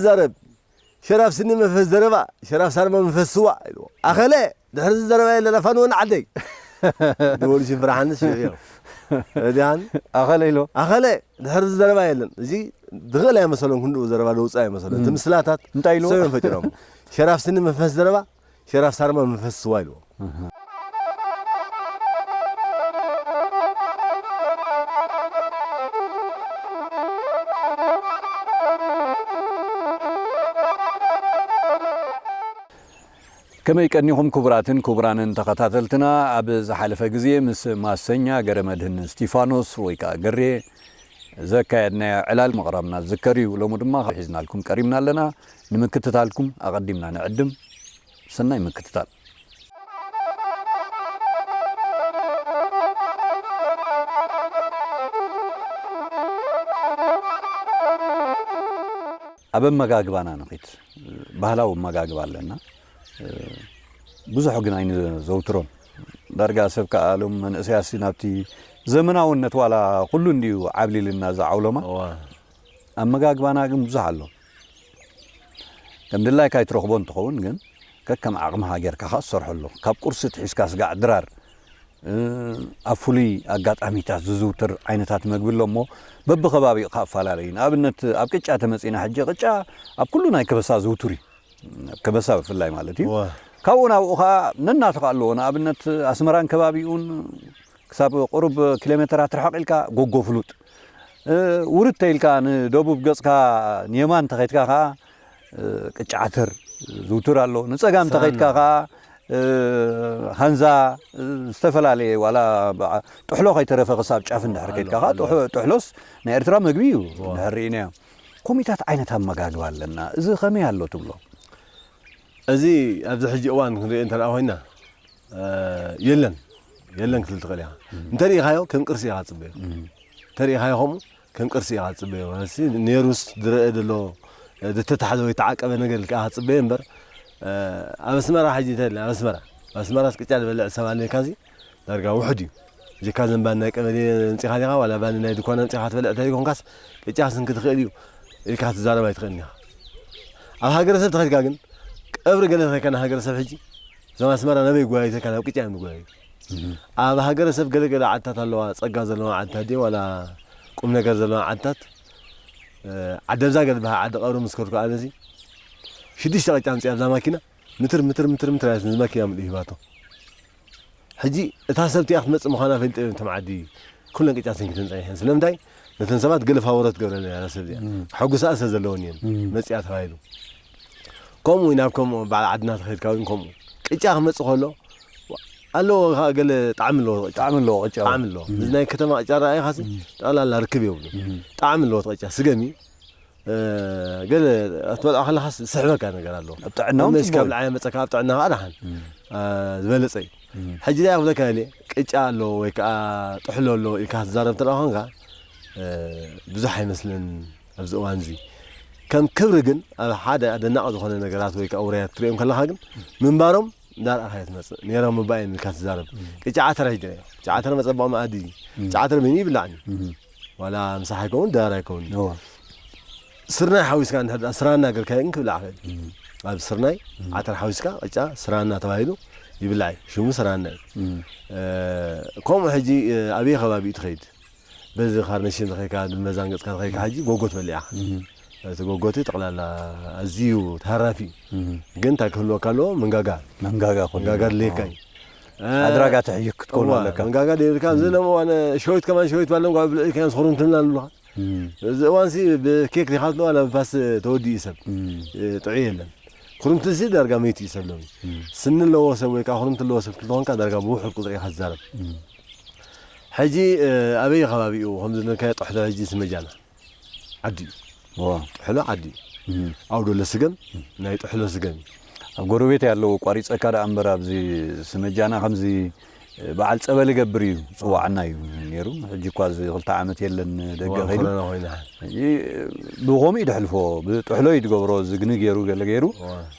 ዛረብ ሸራፍ ስኒ መንፈስ ዘረባ፣ ሸራፍ ሳርማ መንፈስ ስዋ ኢልዎ። ኣኸለ ድሕሪ እዚ ዘረባ የለን ኣፋን ወን ዓደይ። ድወሉ ሽፍራሓንስ ሽዑ እዮም። ረዲኣን ኣኸለ ኢሎ። ኣኸለ ድሕሪ እዚ ዘረባ የለን። እዚ ድኽእል ኣይመሰሎን፣ ክንድኡ ዘረባ ደውፅእ ኣይመሰሎን። እቲ ምስላታት እንታይ ኢልዎ? ሰብዮም ፈጢሮም። ሸራፍ ስኒ መንፈስ ዘረባ፣ ሸራፍ ሳርማ መንፈስ ስዋ ኢልዎ። ከመይ ቀኒኹም ክቡራትን ክቡራንን ተኸታተልትና? ኣብ ዝሓለፈ ግዜ ምስ ማሰኛ ገረመድህን እስቲፋኖስ ወይ ከኣ ገሬ ዘካየድናዮ ዕላል ምቕራብና ዝዝከር እዩ። ሎሚ ድማ ሒዝናልኩም ቀሪብና ኣለና። ንምክትታልኩም ኣቐዲምና ንዕድም። ሰናይ ምክትታል። ኣብ ኣመጋግባና ንኺድ። ባህላዊ ኣመጋግባ ኣለና። ብዙሕ ግን ኣይንዘውትሮን። ዳርጋ ሰብ ከኣ ሎም መንእሰያሲ ናብቲ ዘመናውነት ዋላ ኩሉ እንድዩ ዓብሊልና ዝዓውሎማ። እዋ። ኣመጋግባና ግን ብዙሕ ኣሎ። ከም ድላይካ ኣይትረኽቦ እንትኸውን ግን ከከም ዓቕምኻ ጌርካ ኸኣ ትሰርሖ ኣሎ። ካብ ቁርሲ ትሒዝካ ስጋዕ ድራር፣ እ፣ ኣብ ፍሉይ ኣጋጣሚታት ዝዝውተር ዓይነታት መግቢ ኣሎ እሞ በብኸባቢኡ ኸኣ እፈላለ እዩ። ንኣብነት ኣብ ቅጫ ተመጺእና ሕጂ ቅጫ ኣብ ኩሉ ናይ ከበሳ ዝውቱር እዩ። ኣብ ከበሳ ብፍላይ ማለት እዩ። እዋ። ካብኡ ናብኡ ኸኣ ነናቱ ኸኣ ኣለዎ። ንኣብነት ኣስመራን ከባቢኡን ክሳብ ቁሩብ ኪሎ ሜተራት ርሕቕ ኢልካ ጎጎ ፍሉጥ። እ፣ ውርድ ተኢልካ ንደቡብ ገጽካ ንየማን ተኸይድካ ኸኣ፣ እ፣ ቅጫ ዓተር ዝውቱር ኣሎ። ንጸጋም ሰላም ተኸይድካ ነው። ኸኣ፣ እ፣ ሃንዛ፣ እ፣ ዝተፈላለየ ዋላ በዓ-፣ ጥሕሎ ከይተረፈ ክሳብ ጫፍ እንድሕር ኣሎ፣ ከይድካ ኸኣ ኣሎ። ጥሕ-፣ ጥሕሎስ ናይ ኤርትራ መግቢ እዩ። ዋ። እንድሕር ርኢናዮ። ኮሚታት ዓይነት ኣመጋግባ ኣለና። እዚ ኸመይ ኣሎ ትብሎ? እዚ ኣብዚ ሕጂ እዋን ክንሪኦ እንተ ደኣ ኮይና፣ እ፣ የለን። የለን ክትብል ትኽእል ኢኻ። እም። እንተ ርኢኻዮ ከም ቅርሲ ኢኻ ትጽበዮ። እም። እንተ ርኢኻዮ ከምኡ ከም ቅርሲ ኢኻ ትጽበዮ። ማለትሲ ነይሩስ ዝረአ ዘሎ፣ እ፣ ዝተታሕዘ ወይ ተዓቀበ ነገር ኢልካ ኢኻ ትጽበዮ እምበር፣ እ፣ ኣብ ኣስመራ ሕጂ እንተ ኢልና፣ ኣብ ኣስመራ፣ ኣብ ኣስመራስ ቅጫ ዝበልዕ ሰብ ኣሎ ኢልካሲ ዳርጋ ውሑድ እዩ። ጀካ ዘን ባኒ ናይ ቀበሌ ኣምጺኻ ዲኻ ዋላ ባኒ ናይ ድኳን ኣምጺኻ ትበልዕ እንተ ዘይኮንካስ ቅጫ ክስንኪ ትኽእል እዩ ኢልካ ክትዛረብ ኣይትኽእልን ኢኻ። ኣብ ሃገረሰብ ተኸድካ ግን ቀብሪ ገለ ተኸድካ ንሃገረሰብ ሕጂ እዞም ኣስመራ ናበይ ይጓየዩ ተልካ ናብ ቅጫ እዮም ዝጓየዩ። እህ። ኣብ ሃገረሰብ ገለ ገለ ዓድታት ኣለዋ፣ ጸጋ ዘለዋ ዓድታት ድዩ ዋላ ቁም ነገር ዘለዋ ዓድታት፣ እ፣ ዓዲ ኣብዛ ገለ በሃ ዓዲ ቀብሪ ምስ ከድኩ ኣነሲ ሽዱሽተ ቅጫ ኣምጺኣ ኣብዛ ማኪና ምትር፣ ምትር፣ ምትር፣ ምትር ኣለት ንዚ ማኪና ምልእ ሂባቶ። ሕጂ እታ ሰብ እቲኣ ክትመጽእ ምዃና ፈልጠ እዮም እቶም ዓዲ ኩለን ቅጫ ሰንኪተን ጸኒሐን። ስለምንታይ? ነተን ሰባት ገለ ፋቮረት ትገብረለን እያ እዛ ሰብ እዚኣ። እም። ከሐጉሳ እሰ ዘለወን እየን እም። መጺኣ ተባሂሉ። ከምኡ እዩ ናብ ከምኡ በዓል ዓድና ተኸይድካ እውን ከምኡ። ቅጫ ክመጽእ ከሎ ኣለዎ ኸኣ ገለ ጣዕሚ ኣለዎ ቅጫ። ጣዕሚ ኣለዎ ቅጫ። ጣዕሚ ኣለዎ። እም። እዚ ናይ ከተማ ቅጫ ረኣይኻሲ እም። ጠቕላላ ርክብ የብሉን። እም። ጣዕሚ ኣለዎ እቲ ቅጫ። ስገም እዩ። እ፣ ገለ ክትበልዖ ከለኻስ ዝስሕበካ ነገር ኣለዎ። ኣብ ጥዕና እውን መለስ ጽቡቕ ካብ እዩ። ልዓሊ መጸካ ኣብ ጥዕና ከኣ ደሓን፣ እም። እ፣ ዝበለጸ እዩ። እም። ሕጂ እንታይ ክብለካ ኢለ፣ ቅጫ ኣሎ ወይ ከኣ ጥሕሎ ኣሎ ኢልካ ክትዛረብ እንተ ደኣ ኾንካ፣ እ፣ ብዙሕ ኣይመስልን ኣብዚ እዋን እዚ። ከም ክብሪ ግን ኣብ ሓደ ኣደናቂ ዝኾነ ነገራት ወይ ከኣ ውራያት ክትሪኦም ከለኻ ግን ምንባሮም እንዳርኣኻ እያ ትመጽእ። ነይሮም እባ እዮም ኢልካ ትዛረብ። እም። ቅጫ ዓተር ሕጂ ርኣዮ። ቅጫ ዓተር መጸበቒ መኣዲ እዩ። እም። ቅጫ ዓተር በይኑ ይብላዕ እዩ። እም። ዋላ ምሳሕ ኣይከውን፣ ድራር ኣይከውን እዩ። እዋ። ስርናይ ሓዊስካ እንድሕር ደኣ ስራና ገርካዮ ግን ክብላዕ ይኽእል እዩ። እም። ኣብ ስርናይ እም። ዓተር ሓዊስካ ቅጫ ስራና ተባሂሉ ይብላዕ እዩ። ሽሙ ስራና እዩ። እም። እ፣ ከምኡ ሕጂ፣ እ፣ ኣበየ ከባቢ እዩ ትኸይድ? በዚ ካርነሽን ተኸይካ፣ ድመዛን ገጽካ ተኸይካ ሕጂ ጎጎ ትበልዕ ኢኻ። እም። እቲ ጎጎ እቲ ጠቕላላ ኣዝዩ ተሃራፊ እዩ። እም። ግን እንታይ ክህልወካ ኣለዎ? መንጋጋ። መንጋጋ ክህልዎ መንጋጋ ኣለዎ። ኣድለየካ እዩ። ኣድራጋ ትሕይክ ክትከውን እዋ፣ ኣለካ። መንጋጋ ደይብልካ፣ ኣብዚ እም። ሎም እዋን ሸዊት ከማን ሸዊት ባለን ጓዕ ብልዑ ኢልካዮም ዝኽሩምትልና ኣለኻ። እም። እዚ እዋንሲ ብኬክ ዲኻ ትብሎ ዋላ ብፋስ ተወዲኡ ሰብ። እም። እ፣ ጥዑይ የለን። ክሩምትሲ ዳርጋ መይቱ እዩ ሰብ ሎሚ። እም። ስኒ ኣለዎ ሰብ ወይ ከኣ ክሩምቲ ኣለዎ ሰብ ክትኾንካ ዳርጋ ብውሑድ ቁጽሪ ኢኻ ትዛረብ። እም። ሕጂ፣ እ፣ ኣበይ ከባቢኡ ከም ዝብለካዮ ጥሕሎ ሕጂ ስመጃና ዓዲ እዩ። ዋ። ጥሕሎ ዓዲ እዩ። እም። ኣውደሎ ስገም ናይ ጥሕሎ ስገም እዩ። ኣብ ጎረቤት ያለው ቋሪጸካ ደኣ እምበር ኣብዚ ስመጃና ከምዚ በዓል ጸበል ይገብር እዩ፣ ጽዋዓና እዩ ነይሩ። ሕጂ እኳ እዚ ክልተ ዓመት የለን ደገ እዋን ከይዱ። ኮሮና ኮይና። ሕጂ ብኸምኡ እዩ ድሕልፎ፣ ብጥሕሎ እዩ ድገብሮ፣ ዝግኒ ገይሩ፣ ገለ ገይሩ። እዋ።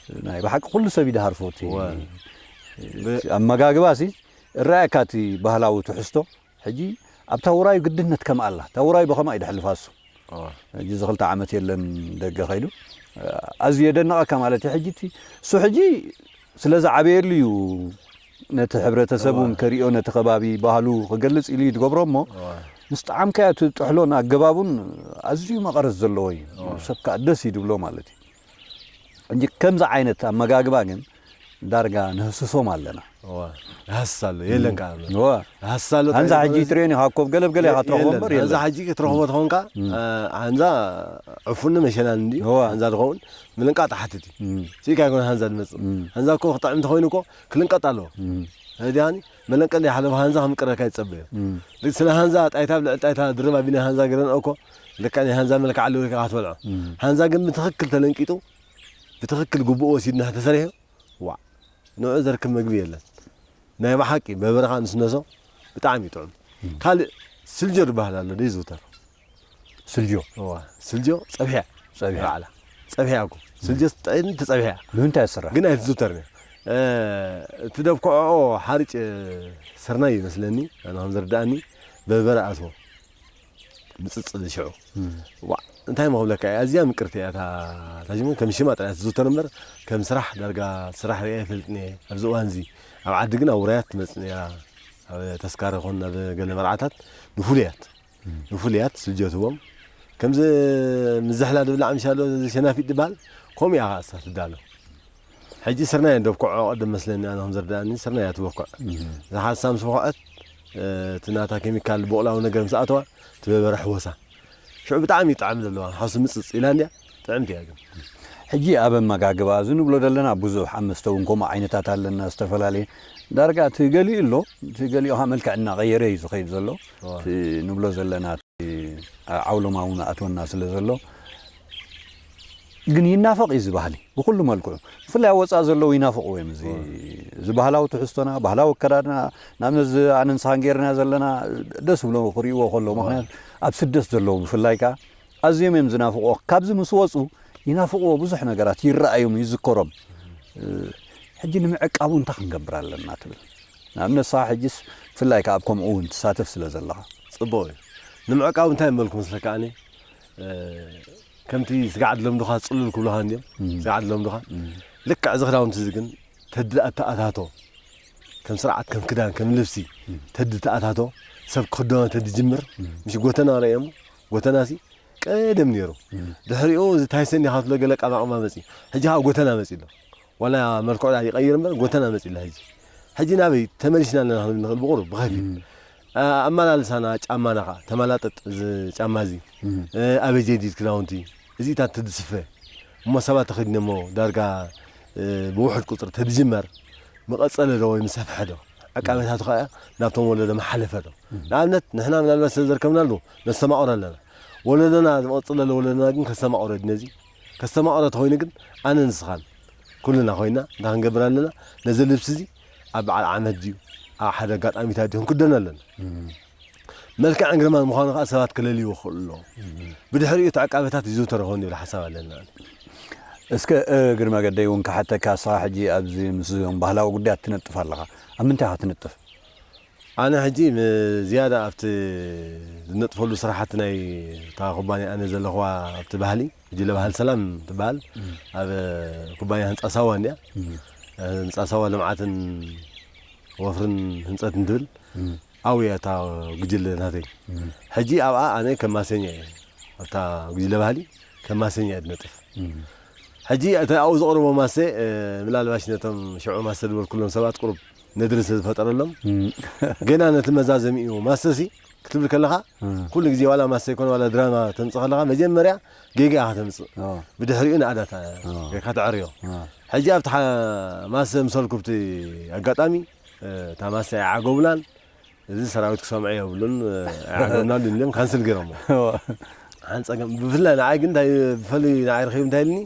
ናይ ብሓቂ ኩሉ ሰብ እዩ ድሃርፎ እቲ፣ እዋ። እቲ ብ- ኣመጋግባ ሲ እረኣየካ እቲ ባህላዊ ትሕዝቶ። ሕጂ ኣብታ ውራዩ ግድነት ከም ኣላ፣ እታ ውራዩ ብኸምኣ እዩ ድሕልፋ እሱ። እዋ። ሕጂ እዚ ክልተ ዓመት የለን ደገ ከይዱ። ኣዝዩ የደንቐካ ማለት እዩ። ሕጂ እቲ እሱ ሕጂ ስለ ዝዓበየሉ እዩ ነቲ ሕብረተሰብ እውን ከሪኦ፣ ነቲ ከባቢ ባህሉ ክገልጽ ኢሉ እዩ ዝገብሮ እሞ፣ ምስ ጠዓምካዮ እቲ ጥሕሎን ኣገባቡን ኣዝዩ መቐረት ዘለዎ እዩ። ሰብ ከዓ ደስ እዩ ዝብሎ ማለት እዩ። ሕጂ ከምዚ ዓይነት ኣመጋግባ ግን ዳርጋ ንህስሶም ኣለና። እዋ፣ ይሃስስ ኣሎ፣ የለን ከዓ። እዋ። ይሃስስ ኣሎ፣ ሃንዛ እንታይ ሕጂ ማለት ትሬን ኢኻ፣ ኮፍ ገለብ ገለ ኢኻ ትረኽቦ የለን። እምበር ሃንዛ የለን። ሕጂ ክትረኽቦ ትኾንካ፣ እም። እ፣ ሃንዛ ዕፉን መሸላን እንድዩ፣ እዋ። ሃንዛ ዝኸውን ምልንቃጥ ሓትት እዩ። እም። ስኢካ ይኮነ ሃንዛ ዝመጽእ። እም። ሃንዛ እኮ ክጥዕም እንተኾይኑ እኮ ክልንቀጥ ኣለዎ። እም። ህዲያኒ መለንቀል ይሓለፉ ሃንዛ ክምቅረካ ይጸበዮ። እም። ልክ ስለ ሃንዛ ጣይታ ብልዕሊ ጣይታ ድርብ ኣቢና ሃንዛ ገረን እኮ ልክዕ ናይ ሃንዛ መልክዕ ኣለዎ ኢልካ ክትበልዖ። እም። ሃንዛ ግን ብትኽክል ተለንቂጡ ብትኽክል ግቡእ ወሲድና ተሰሪሑ፣ ዋዕ፣ ንዑ ዘርክብ መግቢ የለን። ናይ ብሓቂ በበረኻ ንስነሶ ብጣዕሚ እዩ ጥዑም። እም። ካልእ ስልጆ ዝበሃል ኣሎ፣ ዶ ይዝውተር? ስልጆ? እዋ፣ ስልጆ ጸብሕያ። ጸብሕያ። ባዕላ። ጸብሕያ እኮ። ስልጆ ጥዕምቲ ጸብሕያ። ብምንታይ ይስራሕ? ግን ኣይትዝውተርን እያ። እ፣ እቲ ደብኩዖኦ ሓርጭ ስርናይ ይመስለኒ፣ ኣነ ከም ዝርድኣኒ፣ በርበረ ኣትዎ። ምጽጽ ዝሽዑ። እም። ዋዕ፣ እንታይ እሞ ክብለካ እየ፣ ኣዝያ ምቅርቲ እያ እታ ታጅሞ፣ ከም ሽማ ጥራይ ትዝውተር እምበር፣ ከም ስራሕ ዳርጋ ስራሕ ርእየ ኣይፈልጥን እየ። ኣብዚ እዋን እዚ ኣብ ዓዲ ግን ኣብ ውራያት ትመጽእ እያ። ኣብ ተስካረ ይኹን ኣብ ገለ መርዓታት ንፍሉያት፣ እም። ንፍሉያት ስልጆ ትህቦም። ከምዚ ምዝሕላ ዝብላዕ ምሻሎ፣ እዚ ሸናፊጥ ዝበሃል፣ ከምኡ እያ ኸኣ እሳ ትዳሎ። ሕጂ ስርናይ እያ ደብኩዖ፣ ቅድም መስለኒ ኣነ ከም ዝርድኣኒ ስርናይ እያ ትበኩዕ። እም። እዛ ሓንሳብ ምስ በኩዐት፣ እ፣ እቲ ናታ ኬሚካል ብቑላዊ ነገር ምስ ኣተዋ፣ እቲ በርበረ ሕወሳ። ሽዑ ብጣዕሚ እዩ ጣዕሚ ዘለዋ፣ ሓውሲ ምጽጽ ኢላ እንድያ፣ ጥዕምቲ እያ ግን። ሕጂ ኣብ ኣመጋግባ፣ እዚ ንብሎ ዘለና ብዙሕ፣ ኣብ መስተ እውን ከምኡ ዓይነታት ኣለና፣ ዝተፈላለየ። ዳርጋ እቲ ገሊኡ ኣሎ፣ እቲ ገሊኡ ከዓ መልክዕ እናቐየረ እዩ ዝኸይድ ዘሎ። እዋ። እቲ ንብሎ ዘለና፣ እቲ ዓውሎማ እውን ኣትወና ስለ ዘሎ፣ ግን ይናፈቕ እዩ እዚ ባህሊ ብኹሉ መልክዑ። ብፍላይ ኣብ ወጻኢ ዘለዉ ይናፍቕዎ እዮም። እዚ፣ እዋ። እዚ ባህላዊ ትሕዝቶና፣ ባህላዊ ኣከዳድና፣ ንኣብነት እዚ ኣነ ንስኻን ጌርና ዘለና ደስ ዝብሎ ክርእይዎ ከለዉ። እዋ። ምኽንያቱ ኣብ ስደት ዘለዉ ብፍላይ ከኣ ኣዝዮም እዮም ዝናፍቕዎ። ካብዚ ምስ ወጹ ይናፍቕዎ፣ ብዙሕ ነገራት ይረኣዮም፣ ይዝከሮም። እ፣ ሕጂ ንምዕቃቡ እንታይ ክንገብር ኣለና ትብል? ንኣብነት ንስኻ ሕጂስ ብፍላይ ከኣ ኣብ ከምኡ እውን ትሳተፍ ስለ ዘለኻ። ጽቡቕ እዩ። ንምዕቃቡ እንታይ እምበልኩ መስለካ ኣነ? እ፣ ከምቲ ስጋዕ ድለምዱኻ ጽሉል ክብሉኻ እንድዮም። እም። ስጋዕ ድለምዱኻ። እም። ልክዕ እዚ ክዳውንቲ እዚ ግን ተዲ ኣተኣታቶ፣ ከም ስርዓት፣ ከም ክዳን፣ ከም ልብሲ፣ እም። ተዲ ተኣታቶ፣ ሰብ ክኽደኖ ተዲ ጅምር፣ እም። ምሽ ጎተና ረእየሞ፣ ጎተናሲ ቀደም ነይሩ። እም። ድሕሪኡ እዚ ታይሰን ኢኻ ትብሎ ገለ ቀማቕማ መጺ። ሕጂ ከዓ ጎተና መጺ ኣሎ። ዋላ መልክዑ ይቐይር እምበር ጎተና መጺ ኣሎ ሕጂ። ሕጂ ናበይ ተመሊስና ኣለና ክንብል ንኽእል ብቑሩብ ብኸፊል። እም። ኣ-፣ ኣመላልሳና ጫማና ከዓ ተመላጠጥ እዚ ጫማ እዚ። እም። እ፣ ኣበይ ጀዲድ ክዳውንቲ እዚታት ትድስፈ። እሞ ሰባት ተኸዲነሞ ዳርጋ፣ እ፣ ብውሑድ ቁጽሪ ተድጅመር መቐጸለ ዶ ወይ ምሰፍሐ ዶ? ዕቃበታቱ ከዓ ናብቶም ወለዶ መሓለፈ ዶ? እም። ንኣብነት ንሕና ምናልባት ስለ ዘርከብናሉ ነስተማቕሮ ኣለና። ወለዶና ዝቐጽል ዘሎ ወለዶና ግን ከስተማቕሮ ድዩ ነዚ? ከስተማቕሮ ተኾይኑ ግን ኣነ ንስኻን ኩልና ኮይና እንታይ ክንገብር ኣለና? ነዚ ልብሲ እዚ ኣብ በዓል ዓመት ድዩ? ኣብ ሓደ ኣጋጣሚታት ድዩ? ክንክደኖ ኣለና። እም። መልክዕን ግርማን ምዃኑ ከዓ ሰባት ክለልይዎ ክኽእሉ ኣለዎም። እም። ብድሕሪኡ እቲ ዕቃበታት ይዝውተር ይኸውን ይብል ሓሳብ ኣለና። እስከ፣ እ፣ እግሪ መገደይ እውን ክሓተካ፣ ንስኻ ሕጂ ኣብዚ ምስ እዞም ባህላዊ ጉዳያት ትነጥፍ ኣለኻ። ኣብ ምንታይ ኢኻ ትነጥፍ? ኣነ ሕጂ ም-፣ ዝያዳ ኣብቲ ዝነጥፈሉ ስራሓት ናይ እታ ኩባንያ ኣነ ዘለኽዋ ኣብቲ ባህሊ፣ ጉጅለ ባህሊ ሰላም ትበሃል፣ እም። ኣብ ኩባንያ ህንጻ ሳዋ እንድያ። እም። ህንጻ ሳዋ ልምዓትን ወፍርን ህንጸትን ትብል እም። ኣብኡ እያ እታ ጉጅለ ናተይ። እም። ሕጂ ኣብኣ ኣነ ከም ማሰኛ እየ፣ ኣብታ ጉጅለ ባህሊ ከም ማሰኛ እየ ዝነጥፍ። እም። ሕጂ እቲ ኣብኡ ዝቕርቦ ማሰ፣ እ፣ ምናልባሽ ነቶም ሽዑ ማሰ ዝበልኩሎም ሰባት ቁሩብ ነድሪ ስለ ዝፈጠረሎም፣ እም። ገና ነቲ መዛዘሚኡ ማሰሲ ክትብል ከለኻ፣ እም። ኩሉ ግዜ ዋላ ማሰ ይኮነ ዋላ ድራማ ተምጽእ ከለኻ፣ መጀመርያ ጌጋ ኢኻ ተምጽእ። ኦ። ብድሕሪኡ ንኣዳታ ኦ። ጌርካ ተዕርዮ። ኦ። ሕጂ ኣብቲ ሓ-፣ ማሰ ምሰልኩ ብቲ ኣጋጣሚ፣ እ፣ እታ ማሰ ኣይዓገቡላን። እዚ ሰራዊት ክሰምዖ የብሉን፣ እ፣ ኣይዓገቡናሉን ኢሎም ካንስል ገይሮሞ። ኦ። ሓን ጸገም፣ ብፍላይ ንዓይ ግን እንታይ፣ ብፍሉይ ንዓይ ረኺቡ እንታይ ኢልኒ፣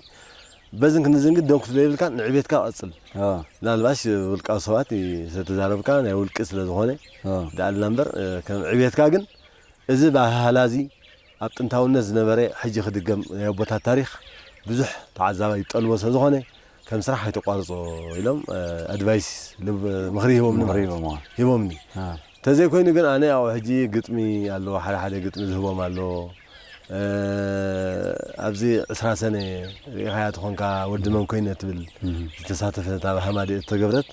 በዝን ክንዝን ግን ደንኩ ስለ ይብልካ ንዕቤትካ ቀጽል። ኦ። ምናልባሽ ውልቃዊ ሰባት ይ-፣ ስለ ተዛረብካ ናይ ውልቂ ስለ ዝኾነ ኦ። ደኣልና እምበር፣ እ፣ ከም ዕቤትካ ግን እዚ ባህላ እዚ ኣብ ጥንታውነት ዝነበረ ሕጂ ክድገም ናይ ኣቦታት ታሪኽ ብዙሕ ተዓዛባይ ይጠልቦ ስለ ዝኾነ ከም ስራሕ ኣይተቋርጾ ኢሎም፣ እ፣ ኣድቫይስ ልብ-፣ ምኽሪ ሂቦምኒ ምኽሪ ማለት እዩ። ሂቦምዋ። ሂቦምኒ። አ። ተዘይኮይኑ ግን ኣነ ኣብኡ ሕጂ ግጥሚ ኣሎ፣ ሓደ ሓደ ግጥሚ ዝህቦም ኣሎ። ኣብዚ ዕስራ ሰነ ርኢኻያ ተኾንካ ወዲ መን ኮይነ ትብል ዝተሳተፈት ኣብ ሃማደኤ እተገብረት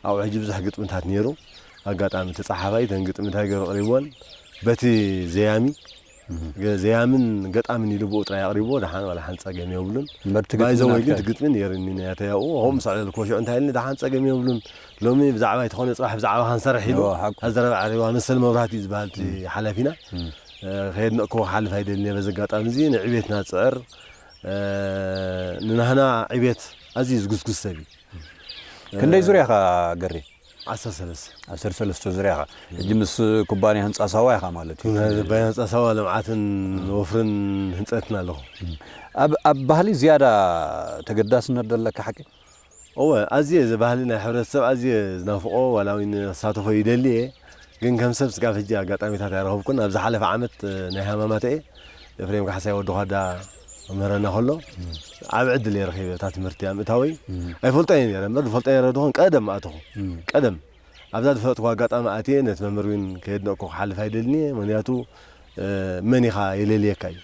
ኣብኡ ሕጂ ብዙሕ ግጥምታት ነይሩ። ኣጋጣሚ እቲ ጸሓፋይ እተን ግጥምታት ገይሩ ኣቕሪብወን በቲ ዘያሚ ዘያምን ገጣምን ኢሉ ብኡ ጥራይ ኣቕሪብዎ። ደሓን ዋላ ሓንቲ ጸገም የብሉን። ባይዘወይ ግን ግጥሚ ነይርኒ ናተያኡ ከምኡ ምስ ኣዕለልክዎ ሽዑ እንታይ ኢልኒ ደሓን ጸገም የብሉን። ሎሚ ብዛዕባ ይትኾነ ጽባሕ ብዛዕባ ክንሰርሕ ኢሉ ኣዘረባ ዓሪዋ መሰል መብራህቲ ዝበሃል እቲ ሓላፊና ከየድነቅክዎ ክሓልፍ ኣይደልን እየ። በዚ ኣጋጣሚ እዚ ንዕቤትና ዝፅዕር ንናህና ዕቤት ኣዝዩ ዝጉስጉስ ሰብ እዩ። ክንደይ ዙርያ ኢኻ ገሬ? ዓሰርተ ሰለስተ። ዓሰርተ ሰለስተ ዙርያ ኢኻ። ሕጂ ምስ ኩባንያ ህንፃ ሳዋ ኢኻ ማለት እዩ። ኩባንያ ህንፃ ሳዋ ልምዓትን ወፍርን ህንፀትን ኣለኹ። ኣብ ኣብ ባህሊ ዝያዳ ተገዳስነት ዘለካ ሓቂ? እወ ኣዝየ እዚ ባህሊ ናይ ሕብረተሰብ ኣዝየ ዝናፍቆ ዋላ እውን ክሳተፎ ይደሊ እየ። ግን ከም ሰብ ስጋብ ሕጂ ኣጋጣሚታት ኣይረኸብኩን። ኣብ ዝሓለፈ ዓመት ናይ ሃማማተኤ ኤፍሬም ካሕሳይ ወዲ ኳዳ ክምህረና ከሎ ዓብ ዕድል እየ ረኺበ እታ ትምህርቲ ኣብ ምእታወይ። ኣይፈልጦ እየ ነይረ እምበር ዝፈልጦ ነይረ ድኾን ቀደም ኣተኹ። ቀደም ኣብዛ ዝፈለጥኩ ኣጋጣሚ ኣትየ ነቲ መምህር እውን ከየድነቅኩ ክሓልፍ ኣይደልን እየ። ምክንያቱ መን ኢኻ የለልየካ እዩ።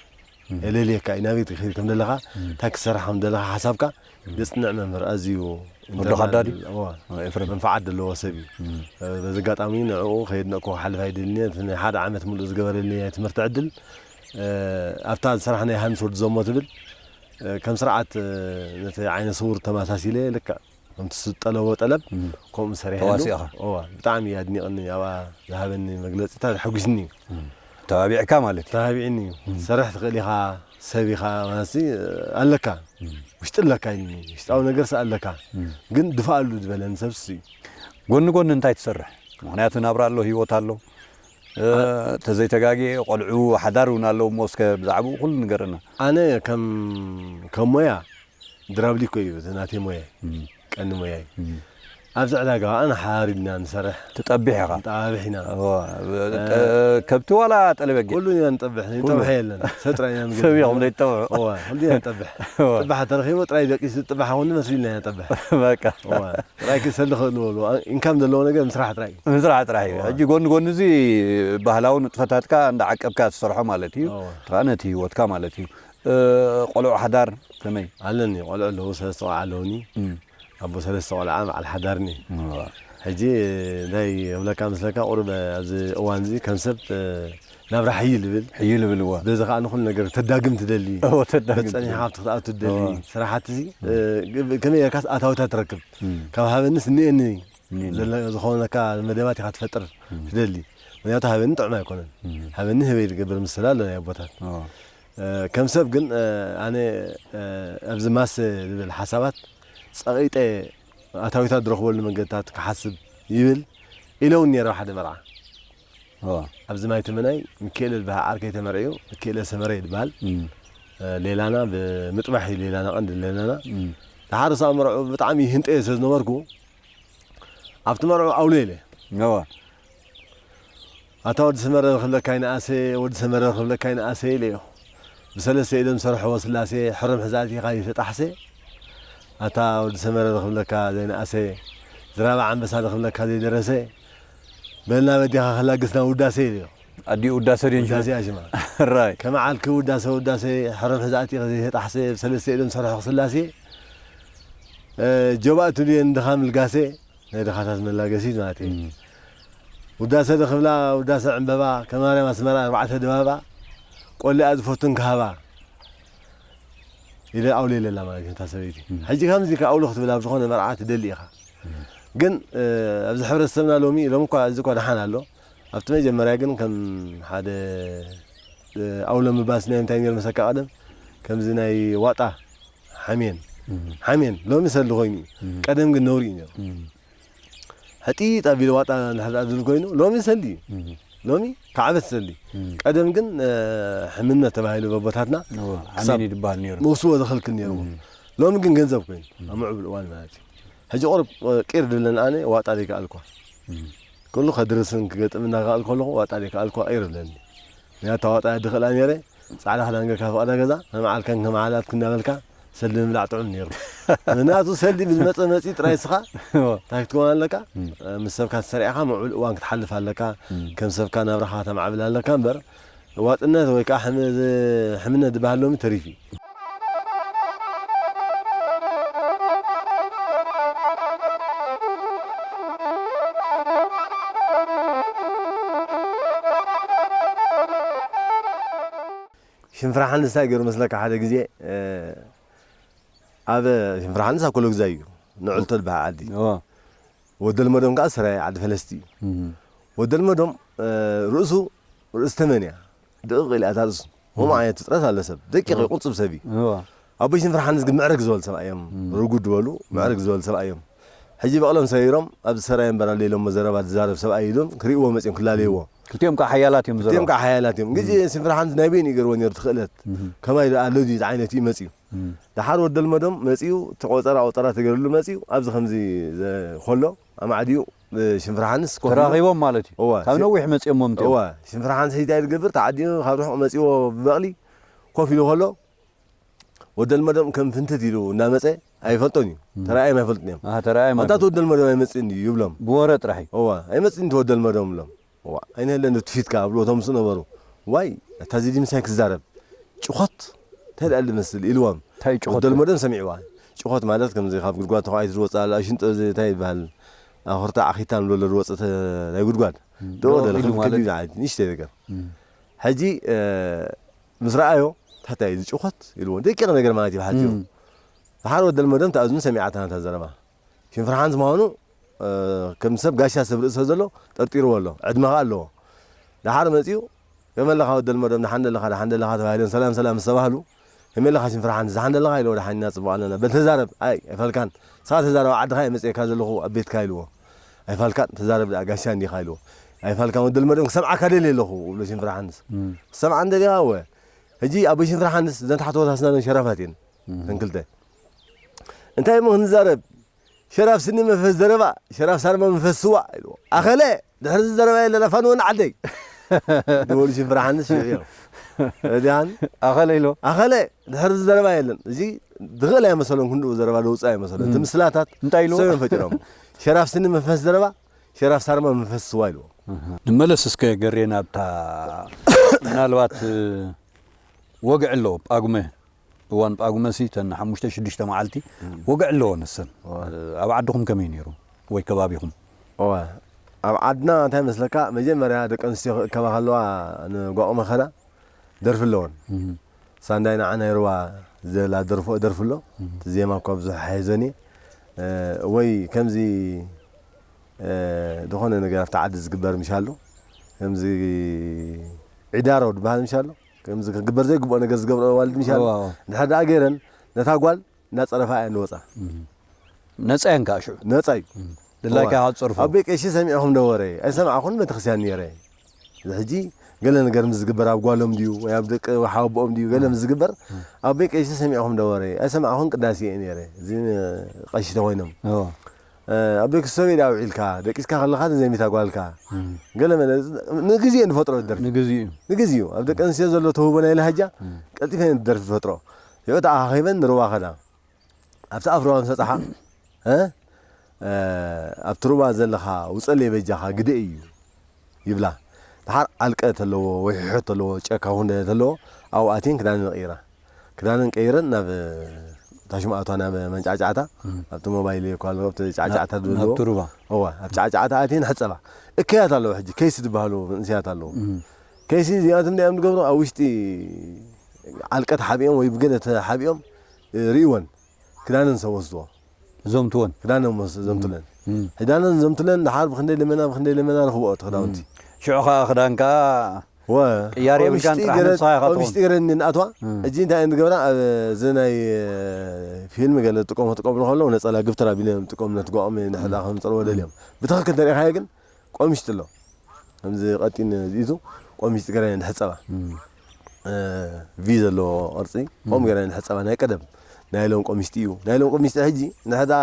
የለልየካ እዩ ናበይ ትኸይድ ከም ዘለኻ እንታይ ክትሰርሕ ከም ዘለኻ ሓሳብካ ዘጽንዕ መምህር ኣዝዩ ወዲ ኻዳዲ? ኢንተርናል፣ እዋ፣ ኤፍሬም። መንፈዓት ዘለዎ ሰብ እዩ። በዚ ኣጋጣሚ ንዕኡ ከየድነቅኩ ክሓልፍ ኣይደልን እየ። እቲ ናይ ሓደ ዓመት ሙሉእ ዝገበረልኒ ናይ ትምህርቲ ዕድል ኣብታ ዝሰራሕናያ ሃንስ ወዲ ዘሞ ትብል ከም ስርዓት ነቲ ዓይነ ስውር ተመሳሲለ ልክዕ ከምቲ ዝጠለቦ ጠለብ እም። ከምኡ ሰሪሐሉ። ተዋሲእኻ? እዋ፣ ብጣዕሚ እዩ ኣድኒቕኒ ኣብኣ ዝሃበኒ መግለፂታት ሓጒስኒ እዩ። እም። ተባቢዕካ ማለት እዩ። ተባቢዕኒ እዩ። እም። ትሰርሕ ትኽእል ኢኻ፣ ሰብ ኢኻ ማለት ኣለካ። እም። ውሽጢ ኣለካ ኢልኒ። ውሽጣዊ ነገርስ ኣለካ። እም። ግን ድፋኣሉ ዝበለኒ ሰብስ እዩ። ጎኒ ጎኒ እንታይ ትሰርሕ? ምኽንያቱ ናብራ ኣሎ፣ ህይወት ኣሎ። እ፣ ተዘይተጋግየ ቆልዑ ሓዳር እውን ኣለዎ እሞ እስከ ብዛዕባኡ ኩሉ ንገረና። ኣነ ከም ከም ሞያ ድራብሊኮ እዩ እቲ ናተይ ሞያይ። እም። ቀንዲ ሞያይ። እም። ኣብዚ ዕዳጋ ኣነ ሓሪድና ንሰርሕ። ትጠብሕ ኢኻ? ንጠባብሕ ኢና። እዋ፣ እ፣ ጠ-፣ ከብቲ ዋላ ጠለበጊ? ኩሉ ኢና ንጠብሕ፣ ኩሉ። ንጠብሐ የለን። ሰብ ጥራይ ኢና ንገድፍ። ሰብ ኢኹም ዘይትጠብሑ? እዋ፣ ኩሉ ኢና ንጠብሕ። እዋ። ጥባሕ ተረኺቡ ጥራይ ደቂሱ ጥባሕ ኹን መስሉ ኢና ንጠብሕ። በቃ። እዋ፣ ጥራይ ክሰሊ ክእልዎ ኣለዎ። ኢንካም ዘለዎ ነገር ምስራሕ ጥራይ እዩ። ምስራሕ ጥራሕ እዩ። እዋ። ሕጂ ጎኒ ጎኒ እዚ ባህላዊ ንጥፈታትካ እንዳዓቀብካ ትሰርሖ ማለት እዩ። እዋ። ጥራ ነቲ ህይወትካ ማለት እዩ። እ፣ ቆልዑ ሓዳር ከመይ? ኣለኒ፣ ቆልዑ ኣለዉ፣ ሰለስተ ቆልዓ ኣለዉኒ። እም። ኣቦ ሰለስተ ቆልዓ በዓል ሓዳርኒ። እዋ። ሕጂ እንታይ እብለካ መስለካ፣ ቁሩብ ኣብዚ እዋን እዚ ከም ሰብ፣ እ፣ ናብራ ሕይል ይብል። ሕይል ይብል፣ እዋ። በዚ ከኣ ንኹሉ ነገር ተዳግም ትደሊ። እዎ፣ ተዳግም በጸኒሕካ ትደሊ። ኣብቲ ክትኣቱ ትደሊ። እዋ። ስራሓትሲ፣ እም። እ፣ ግ-፣ ከመይ ጌርካስ ኣታዊታት ትረክብ? እም። ካብ ሃበንስ እኒኤኒ እኒኤኒ። ዘለ-፣ ዝኾነካ መደባት ኢኻ ትፈጥር እም። ትደሊ። ምክንያቱ ሃበኒ ጥዑም ኣይኮነን። እም። ሃበኒ ህበይ ዝገብር ምስላ ኣሎ ናይ ኣቦታት። እዋ። እ፣ ከም ሰብ ግን፣ እ፣ ኣነ፣ እ፣ ኣብዚ ማሰ ዝብል ሓሳባት ጸቒጠ ኣታዊታት ዝረኽበሉ መንገድታት ክሓስብ ይብል ኢለ እውን ነይረ ኣብ ሓደ መርዓ። እዋ። ኣብዚ ማይ ተመናይ ሚካኤል ዝበሃል ዓርከይ ተመርዕዩ፣ ሚካኤል ሰመረ ይበሃል። እም። እ፣ ሌላና ብምጥባሕ እዩ ሌላና፣ ቀንዲ ሌላና። እም። ደሓር ሳብ መርዕኡ ብጣዕሚ ይህንጠዮ ስለ ዝነበርኩ፣ ኣብቲ መርዕኡ ኣውሎ ኢለ። እዋ። ኣታ ወዲ ሰመረ ክብለካ ይንኣሰ፣ ወዲ ሰመረ ክብለካ ይንኣሰ ኢለዮ። ብሰለስተ ኢዶም ዝሰርሕዎ ስላሴ፣ ሕርም ሕዛእቲ ኢኻ ዘይተጣሕሰ። ኣታ ወዲ ሰመረ ክብለካ ዘይንኣሰ፣ ዝራባ ኣንበሳ ክብለካ ዘይደረሰ፣ በልና በዲኻ ክላግስና ውዳሴ ኢለዮ። ኣዲኡ ውዳሴ ድዮን ሽመ? ውዳሴ እያ ሽማ። ራይ። ከመዓልኪ ውዳሴ፣ ውዳሴ፣ ሕርም ሕዛእቲ ኢኻ ዘይተጣሕሰ፣ ብሰለስተ ኢዶም ዝሰርሕዎ ስላሴ፣ እ፣ ጆባእ ትብልዮ ንድኻ ምልጋሴ፣ ናይ ድኻታት መላገሲት ማለት እዩ። እም። ውዳሰ ዶ ክብላ፣ ውዳሰ ዕምበባ፣ ከማርያም ኣስመራ ኣርባዕተ ድባባ፣ ቆሊኣ ዝፈቱን ክሃባ ኢለ ኣውሊለላ ማለት እዩ፣ እታ ሰበይቲ። እም። ሕጂ ከምዚ ከ ኣውሎ ክትብል ኣብ ዝኾነ መርዓ ትደሊ ኢኻ። እም። ግን፣ እ፣ ኣብዚ ሕብረተሰብና ሎሚ፣ ሎሚ እኳ፣ እዚ እኳ ደሓን ኣሎ። ኣብቲ መጀመርያ ግን ከም ሓደ፣ እ፣ ኣውሎ ምባልሲ ናይ ምንታይ ነይሩ መሰካ ቀደም? ከምዚ ናይ ዋጣ ሓሜን። እም። ሓሜን፣ ሎሚ ሰልዲ ኮይኑ እዩ። እም። ቀደም ግን ነውሪ እዩ ነይሩ። እም። ሕጢጥ ኣቢሉ ዋጣ እንድሕር ደኣ ዝብል ኮይኑ፣ ሎሚ ሰልዲ እዩ። እም። ሎሚ ካዕበት ሰልዲ። እም። ቀደም ግን፣ እ፣ ሕምነት ተባሂሉ በቦታትና እወ፣ ክሳብ ሓሜን እዩ ዝበሃል ነይሩ። መውስቦ ዝኸልክል ነይርዎ። እም። ሎሚ ግን ገንዘብ ኮይኑ፣ እም። ኣብ ምዕቡል እዋን ማለት እዩ። ሕጂ ቁሩብ፣ እ፣ ቂር ድብለን ኣነ ዋጣ ዘይከኣልኳ። እም። ኩሉ ከድርስን ክገጥም እናኸኣልኩ ከለኹ ዋጣ ዘይከኣልኳ ቂር ይብለኒ። ምክንያቱ ዋጣ ድኽእላ ነይረ፣ ጻዕዳ ክዳን ገርካ ፍቓዳ ገዛ፣ መማዓልከን ከመዓላትክ እናበልካ ሰልዲ ምብላዕ ጥዑም ነይሩ። ምክንያቱ ሰልዲ ብዝመጸ መጺ ጥራይ እስኻ እዎ። እንታይ ክትከውን ኣለካ? እም። ምስ ሰብካ ተሰሪዕኻ ምዕቡል እዋን ክትሓልፍ ኣለካ። እም። ከም ሰብካ ናብራኻ ተማዕብል ኣለካ እምበር፣ ዋጥነት ወይ ከዓ ሕመ-፣ ሕምነት ዝበሃል ሎሚ ተሪፉ እዩ። ሽንፍራሓን እንታይ ገይሩ መስለካ? ሓደ ግዜ፣ እ፣ ኣብ ሽንፍራሓንስ ኣብ ኮሎ ግዛይ እዩ፣ ንዕልቶ ዝበሃል ዓዲ። እዋ። ወደልመዶም ከዓ ሰራየ ዓዲ ፈለስቲ እዩ። እም። ወደልመዶም፣ እ፣ ርእሱ ርእሲ ተመን እያ። ድቕቕ ኢላ እታ ርእሱ። ከምኡ እም። ዓይነት ፍጥረት ኣሎ ሰብ። ደቂቕ እዩ፣ እዋ። ቁንጽብ ሰብ እዩ። እዋ። ኣቦይ ሽንፍራሓንስ ግን ምዕርግ ዝበሉ ሰብኣይ እዮም። እም። ርጉድ ዝበሉ፣ እም። ምዕርግ ዝበሉ ሰብኣይ እዮም። ሕጂ በቕሎም ሰሪሮም፣ ኣብዚ ሰራየ እምበር ኣሎ ኢሎሞ ዘረባ ዝዛረብ ሰብኣይ ኢሎም ክርእይዎ መጺኦም ክላለይዎ። ክልቲኦም ከዓ ሓያላት እዮም ክልቲኦም ዘለዉ። ከዓ ሓያላት እዮም። ግዜ እም። ሽንፍራሓንስ ናይ በይኑ ይገርዎ ነይሩ እቲ ክእለት። እም። ከማይ ደኣ ኣሎ ድዩ ዝዓይነት እዩ መጺኡ። እም። ደሓር ወደልመዶም መጺኡ፣ እቲ ቆጸራ ቆጸራ ተገይሩሉ መጺኡ፣ ኣብዚ ከምዚ ዘ-፣ ከሎ፣ ኣማዕዲኡ፣ እ፣ ሽንፍራሓንስ ኮፍ ኢሉ ተራኺቦም ማለት እዩ። እወ፣ ካብ ሽ-፣ ነዊሕ መጺኦሞም እቲኦም። እወ፣ ሽንፍራሓንስ ሕጂ እንታይ ዝገብር? ተዓዲኡ ካብ ርሑቕ መጺዎ ብበቕሊ ኮፍ ኢሉ ከሎ፣ ወደልመዶም ከም ፍንትት ኢሉ እናመጸ ኣይፈልጦን እዩ። እም። ተራእዮም ኣይፈልጡን እዮም። ኣሃ፣ ተራእዮም ኣንታ እቲ ኣይፈልጡን። ወደልመዶም ኣይመጽእን ድዩ ይብሎም። ብወረ ጥራሕ እዩ። እወ፣ ኣይመጽእን እቲ ወደልመዶም ይብሎም። እዋ፣ ኣይንህለን ዶ ትፊትካ ኣብሉ እቶም ምስ ነበሩ። ዋይ፣ እታ እዚ ድምሳይ ክዛረብ። ጭኾት፣ እንታይ ደኣ ዝመስል ኢልዎም። እንታይ ጭኾት? ወደልመዶም ሰሚዕዋ። ጭኾት ማለት ከምዚ ካብ ጉድጓድ ተዃዒቱ ዝወጽእ ኣሎ፣ ሽንጦ እዚ እንታይ ይበሃል? ኣኹርታ ዓኺታ ንብሎ ዝወጽእ ተ-፣ ናይ ጉድጓድ። እም፣ ደው ደው ደለ ኢሉ ከም ማለት? ክቢ ዓይነት ንእሽተይ ነገር። እም። ሕጂ፣ እ፣ ምስ ረኣዮ፣ እንታይ እዩ እዚ ጭኾት ኢልዎ። ደቂቕ ነገር ማለት እዩ ብሓጺሩ። እም። ደሓር ወደልመዶም እታ እዝኑ ሰሚዓታ ነታ ዘረባ። ሽንፍራሓንስ ምዃኑ፣ እ፣ ከም ሰብ ጋሻ ሰብ ርእሲ ዘሎ ጠርጢርዎ ኣሎ። ዕድመ ኸኣ ኣለዎ። ደሓር መጺኡ፣ "ከመይ ኣለኻ ወደልመዶም፣ ደሓን ደለኻ፣ ደሓን ደለኻ?" ተባሂሎም ሰላም ሰላም ምስ ተባህሉ፣ "ከመይ ኣለኻ ሽንፍራሓንስ፣ ደሓን ደለኻ?" ኢልዎ፣ "ደሓን ኢና፣ ጽቡቕ ኣለና። በል ተዛረብ፣ ኣይ፣ ኣይፋልካን። ንስኻ ተዛረብ፣ ኣብ ዓድኻ እየ መጺኤካ ዘለኹ፣ ኣብ ቤትካ" ኢልዎ። "ኣይፋልካን፣ ተዛረብ ደኣ፣ ጋሻ እንዲኻ" ኢልዎ። "ኣይፋልካን ወደልመዶም፣ ክሰምዓካ ደልየ ኣለኹ" ይብሎ ሽንፍራሓንስ። እም። "ክሰምዓኒ ደሊኻ?" እወ። ሕጂ ኣቦይ ሽንፍራሓንስ፣ እዘን ታሕተዎት ኣስናነን ሸራፋት እየን፣ እም። እተን ክልተ። "እንታይ እሞ ክንዛረብ?" ሸራፍ ስኒ መንፈስ ዘረባ፣ ሸራፍ ሳርማ መንፈስ ስዋ ኢልዎ። ኣኸለ፣ ድሕሪ እዚ ዘረባ የለን፣ ኣፋንወኒ ዓደይ። ዝበሉ ሽንፍራሓንስ ሽዑ እዮም። ረዲኣን? ኣኸለ ኢልዎ። ኣኸለ፣ ድሕሪ እዚ ዘረባ የለን። እዚ ድኽእል ኣይመሰሎን፣ ክንድኡ ዘረባ ደውፅእ ኣይመሰሎን። እቲ እም። ምስላታት እንታይ ኢልዎ? ሰብ እዮም ፈጢሮም። ሸራፍ ስኒ መንፈስ ዘረባ፣ ሸራፍ ሳርማ መንፈስ ስዋ ኢልዎ። ኣሃ። ንመለስ እስከ ገሬ ናብታ ምናልባት፣ እ፣ ወግዒ ኣለዎ ጳጉመ እዋን ጳጉመሲ ተን ሓሙሽተ ሽዱሽተ መዓልቲ እም። ወግዒ ኣለዎ ንሰን። እዋ። ኣብ ዓድኹም ከመይ ነይሩ? ወይ ከባቢኹም? እዋ። ኣብ ዓድና እንታይ መስለካ፣ መጀመርያ ደቂ ኣንስትዮ ክእከባ ከለዋ ንጓቑመ ከዳ ደርፊ ኣለወን። እም። ሳንዳይ ንዓ ናይ ሩባ ዘላ ደርፎ፣ ደርፊ ኣሎ። እም። እቲ ዜማ እኳ ብዙሕ ኣይሕዞን እየ። እ፣ ወይ ከምዚ፣ እ፣ ዝኾነ ነገር ኣብቲ ዓዲ ዝግበር ምሻሉ፣ ከምዚ ዒዳሮ ዝበሃል ምሻሉ፣ ከምዚ ክግበር ዘይግብኦ ነገር ዝገብራ ኣዋልድ ምሻሉ፣ እዋ፣ እዋ። እንድሕር ደኣ ገይረን ነታ ጓል እናጸረፋ እየን ዝወጻ። እም። ነጻ እየን ከኣ ሽዑ። ነጻ እዩ። እም። ድላይካ እዋ። ኢኻ ትጸርፎ። ኣቦይ ቀሺ ሰሚዕኹም ዶ ወረ? ኣይሰማዕኹን፣ ቤተክርስትያን ነይረ። እዚ ሕጂ ገለ ነገር ምስ ዝግበር ኣብ ጓሎም ድዩ ወይ ኣብ ደቂ ሓወቦኦም ድዩ ገለ ምስ ዝግበር፣ እም። ኣቦይ ቀሺ ሰሚዕኹም ዶ ወረ? ኣይሰማዕኹን፣ ቅዳሴ እየ ነይረ። እዚ ቀሺ ተኾይኖም። እዋ። እ፣ ኣቦይ ክሰበይ ዳ ውዒልካ፣ ደቂስካ ከለኻ ተዘሚታ ጓልካ። እም። ገለ መለ፣ ንግዜ ንፈጥሮ ደርፊ። ንግዜኡ። ንግዜኡ። ኣብ ደቂ ኣንስትዮ ዘሎ ተውህቦ ናይ ላህጃ፣ እም። ቀልጢፈን ደርፊ ዝፈጥሮ። ይኦ ተኣኻኺበን ንሩባ ከዳ። ኣብቲ ኣፍ ሩባ ምስ በጻሓ፣ እ፣ እ፣ ኣብቲ ሩባ ዘለኻ ውጸለይ በጃኻ ግደይ እዩ ይብላ። ደሓር ዓልቀ ተለዎ ወይ ሕሖት ተለዎ፣ ጨካ እውን ተለዎ፣ ኣብኡ ኣትየን ክዳነን ቀይራ። ክዳነን ቀይረን ናብ፣ እ፣ ታሽማኣቷ ናብ መንጫዕጫዕታ፣ እም። ኣብቲ ሞባይል እኳ ኣለዎ፣ ኣብቲ ጫዕጫዕታ ናብ፣ ዝብልዎ። ናብቲ ሩባ። እዋ፣ ኣብ ጫዕጫዕታ ኣትየን ሕጸባ። እከያት ኣለዎ ሕጂ፣ ኬስ ዝበሃሉ መንእሰያት ኣለዎ። እም። ኬስ እዚኣቶም እንታይ እዮም ዝገብሩ? ኣብ ውሽጢ ዓልቀ ተሓቢኦም ወይ ብገለ ተሓቢኦም፣ እ፣ ርእይወን። ክዳነን ሰብ ወስድዎ። ዘምትወን። ክዳነን ወስ-፣ ዘምቱለን። እም። ክዳነን ዘምቱለን፣ ደሓር ብክንደይ ልመና፣ ብክንደይ ልመና ረኽብኦ እቲ ክዳውንቲ። እም። ሽዑ ኸኣ ክዳንካ ወ-፣ ቅያር የብልካን፣ ቆምሽጢ ጥራሕ ገረድ-፣ ንስኻ ኢኻ ትኸውን። ቆምሽጢ ገረድ እየን ኣትዋ። እም። ሕጂ እንታይ እየን ዝገብራ? ኣብ፣ እዚ ናይ፣ እ፣ ፊልም ገለ ዝጥቀሞ፣ ክጥቀምሉ ከለዉ ነጸላ ግብትር ኣቢሎም እዮም ዝጥቀሙ፣ ነቲ ጓኦም ንሕዳ እም። ከም ዝጸልዎ እም። ደልዮም። ብትኽክል ተሪኢኻዮ ግን፣ ቆምሽጢ ኣሎ። ከምዚ ቀጢን ዝኢቱ ቆምሽጢ ገይረን ዝሕጸባ። እም። እ፣ ቪ ዘለዎ ቅርጺ፣ ከምኡ እም። ገይረን ዝሕጸባ ናይ ቀደም። ናይ ሎም ቆምሽጢ እዩ። ናይ ሎም ቆምሽጢ ሕጂ፣ ንሕዳ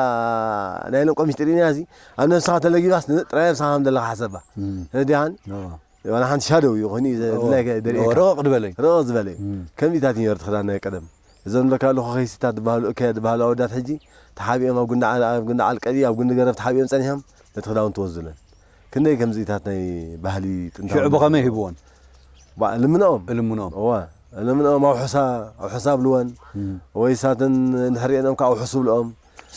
ናይ ሎም ቆምሽጢ ርኢናሲ፣ ኣብ ነብስኻ ተለጊባስ፣ ን-፣ ጥራይ ነብስኻ ከም ዘለኻ ሓሰባ። እም። ረዲኻን? እዋ። ዋላ ሓንቲ ሻደው እዩ፣ ኮይኑ እዩ ዘ-፣ እዋ። ድላይካ ደርእየካ። እዋ፣ ርቕቕ ዝበለ እዩ። ርቕቕ ዝበለ እዩ። እም። ከምዚታት እዩ ነርት ክዳን ናይ ቀደም። እዞም ለካ ኣለኹ ኸይሲታት ዝበሃሉ፣ እከያት ዝበሃሉ ኣወዳት ሕጂ ተሓቢኦም ኣብ ጉንዲ ዓል-፣ ኣብ ጉንዲ ዓልቀዲ፣ ኣብ ጉንዲ ገረብ ተሓቢኦም ጸኒሖም ነቲ ክዳውንቲ ወስዱለን። ክንደይ ከምዚታት ናይ ባህሊ ጥንታዊ ሽዑ ብኸመይ ሂብዎን? እልምንኦም። እልምንኦም። እዋ፣ እልምንኦም ኣውሑሳ፣ ኣውሑሳ ኣብልወን። ወይ ሳተን እንድሕር ሪኤንኦም ከዓ ኣውሑስ ብልኦም።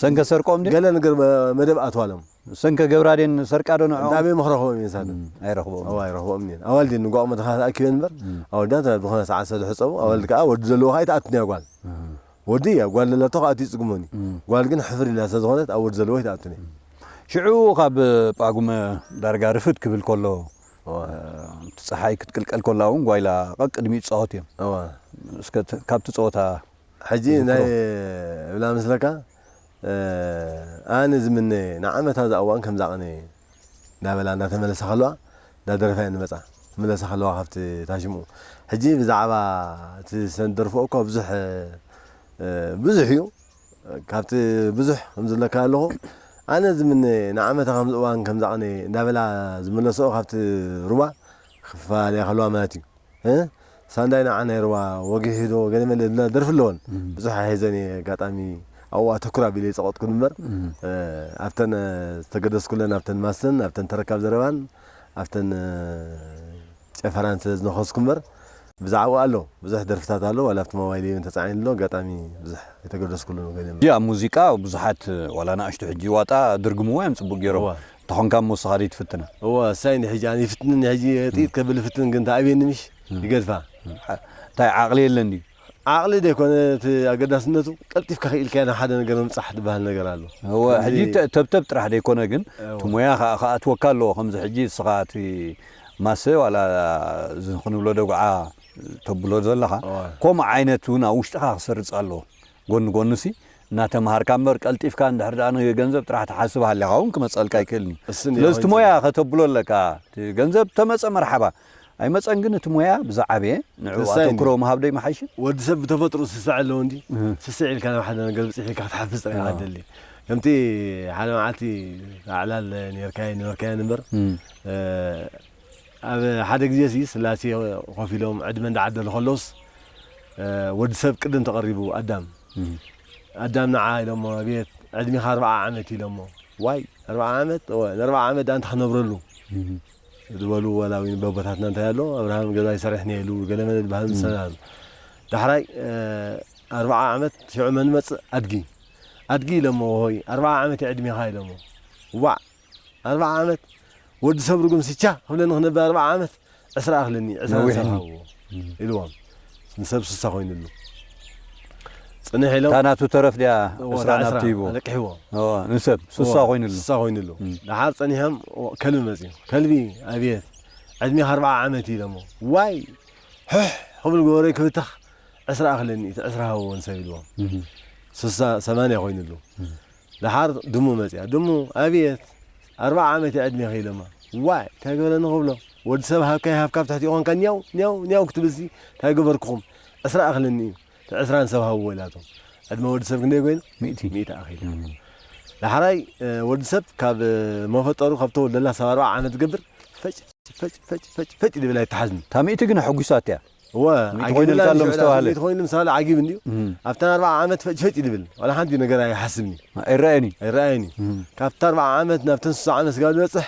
ሰንከ ሰርቆም ድዩ? ገለ ነገር መደብ ኣትዋሎም። ሰንከ ገብራ ድየን ሰርቃ ዶ ንዕኦም? እንዳ ኣበይ ምኽረኽቦም እየን ሳተን? ኣይረኽብኦም። እዋ፣ ኣይረኽብኦም እየን። ኣዋልድ እየን ንጓቕ መተኻ ተኣኪበን እምበር፣ ኣወዳት ብኾነ ሰዓት ሰብ ዝሕፀቡ፣ ኣዋልድ ከዓ ወዲ ዘለዎኻ ኣይትኣትን እያ ጓል። ወዲ እያ፣ ጓል ለላቶ ከዓ እቲ ይፅግሞኒ። ጓል ግን ሕፍር ኢላ ስለ ዝኾነት ኣብ ወዲ ዘለዎ ኣይትኣትን እያ። ሽዑ ካብ ጳጉመ ዳርጋ ርፍድ ክብል ከሎ፣ እዋ። እቲ ፀሓይ ክትቅልቀል ከላ እውን ጓይላ ቀቅድሚኡ ይፃወት እዮም። እዋ። እስከ ት-፣ ካብቲ ፀወታ ሕጂ ናይ እብላ ምስለካ፣ ኣነ ዝምነ ንዓመታ እዛ እዋን ከምዛ ቅነ እንዳበላ እንዳተመለሳ ከለዋ እንዳደረፋ እየን ዝመፃ። ክምለሳ ከለዋ ካብቲ ታሽምኡ። ሕጂ ብዛዕባ እቲ ሰንደርፎ እኮ ብዙሕ፣ ብዙሕ እዩ። ካብቲ ብዙሕ ከም ዝብለካ ኣለኹ፣ ኣነ ዝምነ ንዓመታ ከምዚ እዋን ከምዛ ቅነ እንዳበላ ዝመለስኦ ካብቲ ሩባ ክፈላለያ ከለዋ ማለት እዩ። እ? ሳንዳይ ንዓ ናይ ሩባ ወጊሑ ዶ ገለ መለ ዝብላ ደርፊ ኣለወን። ብዙሕ ኣይሕዘን እየ፣ ኣጋጣሚ ኣብኡ ኣተኩር ኣቢለ ይጸቐጥኩ እምበር፣ እ፣ ኣብተን ዝተገደስኩለን፣ ኣብተን ማስን፣ ኣብተን ተረካብ ዘረባን፣ ኣብተን ጨፈራን ስለ ዝነኸስኩ እምበር፣ ብዛዕባኡ ኣሎ፣ ብዙሕ ደርፍታት ኣሎ፣ ዋላ ኣብቲ ሞባይለይ እውን ተጻዒኑ ኣሎ፣ ኣጋጣሚ ብዙሕ ኣይተገደስኩሉን ገለ እምበር። ያ ሙዚቃ ብዙሓት ዋላ ንኣሽቱ ሕጂ ዋጣ ድርግምዎ እዮም ጽቡቅ ገይሮም። እዋ። እንተኾንካ እሞ ንስኻ ደይ ትፍትና? እዋ፣ እሳይ እንዲ ሕጂ ኣነ ይፍትንኒ ሕጂ ጥይት ከብል ይፍትን ግን ተኣብየኒ ምሽ ይገድፋ። እንታይ ዓቕሊ የለን ድዩ? ዓቕሊ ደይኮነ እቲ ኣገዳስነቱ ቀልጢፍካ ክኢልካዮ ናብ ሓደ ነገር ምብጻሕ ዝበሃል ነገር ኣሎ። እወ፣ ከምዚ ሕጂ ተ-፣ ተብተብ ጥራሕ ደይኮነ ግን እወ። እቲ ሞያ ከኣ ክኣትወካ ኣለዎ። ከምዚ ሕጂ ንስኻ እቲ ማሰ ዋላ እዚ ክንብሎ ደጉዓ ተብሎ ዘለኻ እወ። ከምኡ ዓይነት እውን ኣብ ውሽጥኻ ክሰርጽ ኣለዎ። ጎኒ ጎኒሲ እናተምሃርካ እምበር ቀልጢፍካ እንድሕር ደኣ ንገንዘብ ጥራሕ ትሓስብ ሃሊኻ እውን ክመጸልካ ኣይክእልን እዩ። እሱን እዩ ስለዚ እቲ ኮይኑ። ሞያ ከተብሎ ኣለካ። እቲ ገንዘብ ተመጸ መርሓባ። ኣይመጸን ግን እቲ ሞያ ብዝዓበየ ንዕኡ ንሳይ ኣተኩሮ እንዲ። ምሃብ ዶ ይመሓይሽን? ወዲ ሰብ ብተፈጥሮ ስስዕ ኣለዎ እንዲ። እህ። ስስዕ ኢልካ ናብ ሓደ ነገር ብጽሕ ኢልካ ክትሓፍዝ ጥራይ ኢኻ ኣዎ። ትደሊ። ከምቲ ሓደ መዓልቲ ኣዕላል ኔርካዮ ነበርካዮ እምበር፣ እም። እ፣ ኣብ ሓደ ግዜ ሲ ስላሴ ኮፍ ኢሎም ዕድመ እንዳዓደሉ ከለውስ፣ እ፣ ወዲ ሰብ ቅድም ተቐሪቡ ኣዳም። እም። ኣዳም ንዓ ኢሎሞ፣ ኣቤት ዕድሜኻ ኣርብዓ ዓመት ኢሎሞ። ዋይ፣ ኣርብዓ ዓመት? እወ፣ ንኣርብዓ ዓመት ደኣ እንታይ ክነብረሉ? እም። ዝበሉ ዋላ እውን በቦታትና እንታይ ኣሎ፣ ኣብርሃም ገዛ ይሰርሕ ነይሩ፣ ገለ መለ ዝበሃል እም። ዝሰራሉ። ዳሕራይ፣ እ፣ ኣርብዓ ዓመት ሽዑ መን መጽእ? ኣድጊ። ኣድጊ ኢሎሞ፣ ሆይ፣ ኣርብዓ ዓመት እዩ ዕድሜኻ ኢሎሞ። ዋዕ፣ ኣርብዓ ዓመት ወዲ ሰብ ርጉም ስቻ ክብለኒ ክነብር ኣርብዓ ዓመት ዕስራ ኣኽለኒ፣ ዕስራ ነዊሕኒ። ንሰብ ሃብዎ እም። ኢልዎም። ንሰብ ስሳ ኮይኑሉ። ጽንሕ ኢሎም እታ ናቱ ተረፍ ድያ እዎ፣ ዕስራ እታ ናብቲ ዕስራ ሂብዎ? ኣለቅሕዎ። እዎ፣ ንሰብ ስሳ እዎ፣ ኮይኑሉ። ስሳ ኮይኑሉ። እም። ደሓር ጸኒሖም፣ እዎ፣ ከልቢ መጽዩ። ከልቢ ኣብየት ዕድሜኻ ኣርብዓ ዓመት እዩ ኢሎሞ። ዋይ! ሕሕ ክብል ገበሮይ ክብተኽ ዕስራ ኣኽለኒ፣ እቲ ዕስራ ሃብዎ ንሰብ ኢልዎም። እም። ስሳ፣ ሰማንያ ኮይኑሉ። እም። ደሓር ድሙ መጽያ። ድሙ ኣብየት ኣርብዓ ዓመት እዩ ዕድሜኺ ኢሎማ። ዋይ፣ እንታይ ገበረኒ ክብሎ? ወዲ ሰብ ሃብካ ይሃብካ ኣብ ትሕቲ ይኾንካ ኒያው፣ ኒያው፣ ኒያው ክትብልሲ እንታይ ገበርኩኹም? ዕስራ ኣኽለኒ እዩ። እቲ ዕስራ ንሰብ ሃብዎ ኢላቶም። ዕድመ ወዲ ሰብ ክንደይ ኮይኑ? ሚእቲ። ሚእቲ ኣኺሉ። እም። ዳሕራይ፣ እ፣ ወዲ ሰብ ካብ፣ እ፣ መፈጠሩ ካብ ተወልደላ ሳብ ኣርብዓ ዓመት ዝገብር ፈጭ፣ ፈጭ፣ ፈጭ፣ ፈጭ፣ ፈጭ ዝብል ኣይተሓዝን። እታ ሚእቲ ግን ኣሐጒሳት እያ። እወ፣ ሚእቲ ዓጊብላ ኮይኑልካ ኣሎ እንጂ ምስ ተባህለ። ሚእቲ ኮይኑ ምስ ተባህለ ዓጊብ እንድዩ። እም። ኣብተን ኣርብዓ ዓመት ፈጭ፣ ፈጭ ዝብል ዋላ ሓንቲ ነገር ኣይሓስብኒ። ኣይረኣየን እዩ። ኣይረኣየን እዩ። እም። ካብታ ኣርብዓ ዓመት ናብተን ስሳ ዓመት ስጋብ ዝበጽሕ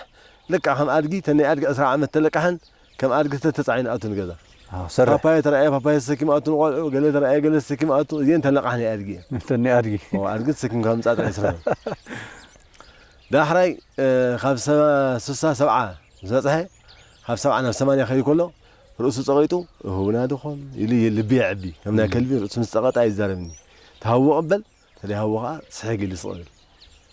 ልክዕ ከም ኣድጊ፣ ተን ናይ ኣድጊ ዕስራ ዓመት ተለቃሕን ከም ኣድጊ ተተጻዒኑ ኣቱ ንገዛ። ኣዎ፣ ሰርሕ። ፓፓዮ ተራእየ፣ ፓፓዮ ተሰኪሙ ኣቱ ንቆልዑ፣ ገለ ተራእየ፣ ገለ ተሰኪሙ ኣቱ፣ እዚአን ተለቃሕ ናይ ኣድጊ እየን። እተን ናይ ኣድጊ። ኦ፣ ኣድጊ ተሰኪምካ ምጻእ ጥራይ ስራሕ። ዳሕራይ፣ እ፣ ካብ ሰባ-፣ ስሳ ሰብዓ ምስ በጽሐ፣ ካብ ሰብዓ ናብ ሰማንያ ከይዱ ከሎ፣ ርእሱ ጸቒጡ፣ "እህውና ድኾን?" ኢሉ ይ-፣ ልቢ የዕቢ። ከም ናይ እም። ከልቢ ርእሱ ምስ ጸቐጠ ኣይዛረብን እዩ። ተሃዎ ቅበል፣ ተደይሃዎ ኸዓ ስሕግ ኢሉ ስቕ ይብል።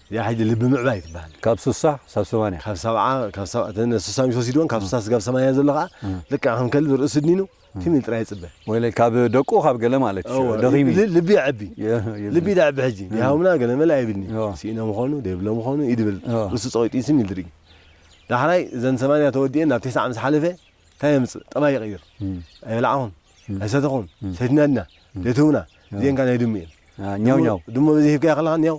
እዚኣ ሕጂ ልቢ ምዕባይ ትበሃል። ካብ ስሳ ሳብ ሰማንያ? ካብ ሰብዓ፣ ካብ ሰብዓ፣ እተን ስሳ ምስ ወሲድወን፣ ካብ እም። ስሳ ስጋብ ሰማንያ ዘሎ ኸዓ፣ እም። ልክዕ ከም ከልቢ ርእሱ ድኒኑ፣ እም። ትም ኢሉ ጥራይ ይጽበ። ወይለ ካብ ደቁ ካብ ገለ ማለት እዩ። እወ፣ ደኺሙ እዩ። ል-፣ ልቢ የዕቢ። የ-፣ የብልን። ልቢ ደዕቢ ሕጂ። እም። ይሃውና ገለ መለ ኣይብልኒ። እወ። ስኢኖም ኾኑ፣ ደይብሎም ኾኑ፣ ይድብል። እወ። ርእሱ ጸቒጡ ይስም ኢሉ ድርኢ። ዳሕራይ እዘን ሰማንያ ተወዲኤን ናብ ተስዓ ምስ ሓለፈ፣ እንታይ የምጽእ? ጠባይ ይቕይር። እም። ኣይበላዕኹን፣ እም። ኣይሰተኹን፣ እም። ሰቲናድና፣ እም። ደይትህቡና፣ እም። እዚአን ከኣ ናይ ድሙ እየን። አ፣ ኛው፣ ድሙ፣ ኛው። ድሙ በዚ ሂብካያ ከለኻ ኛው፣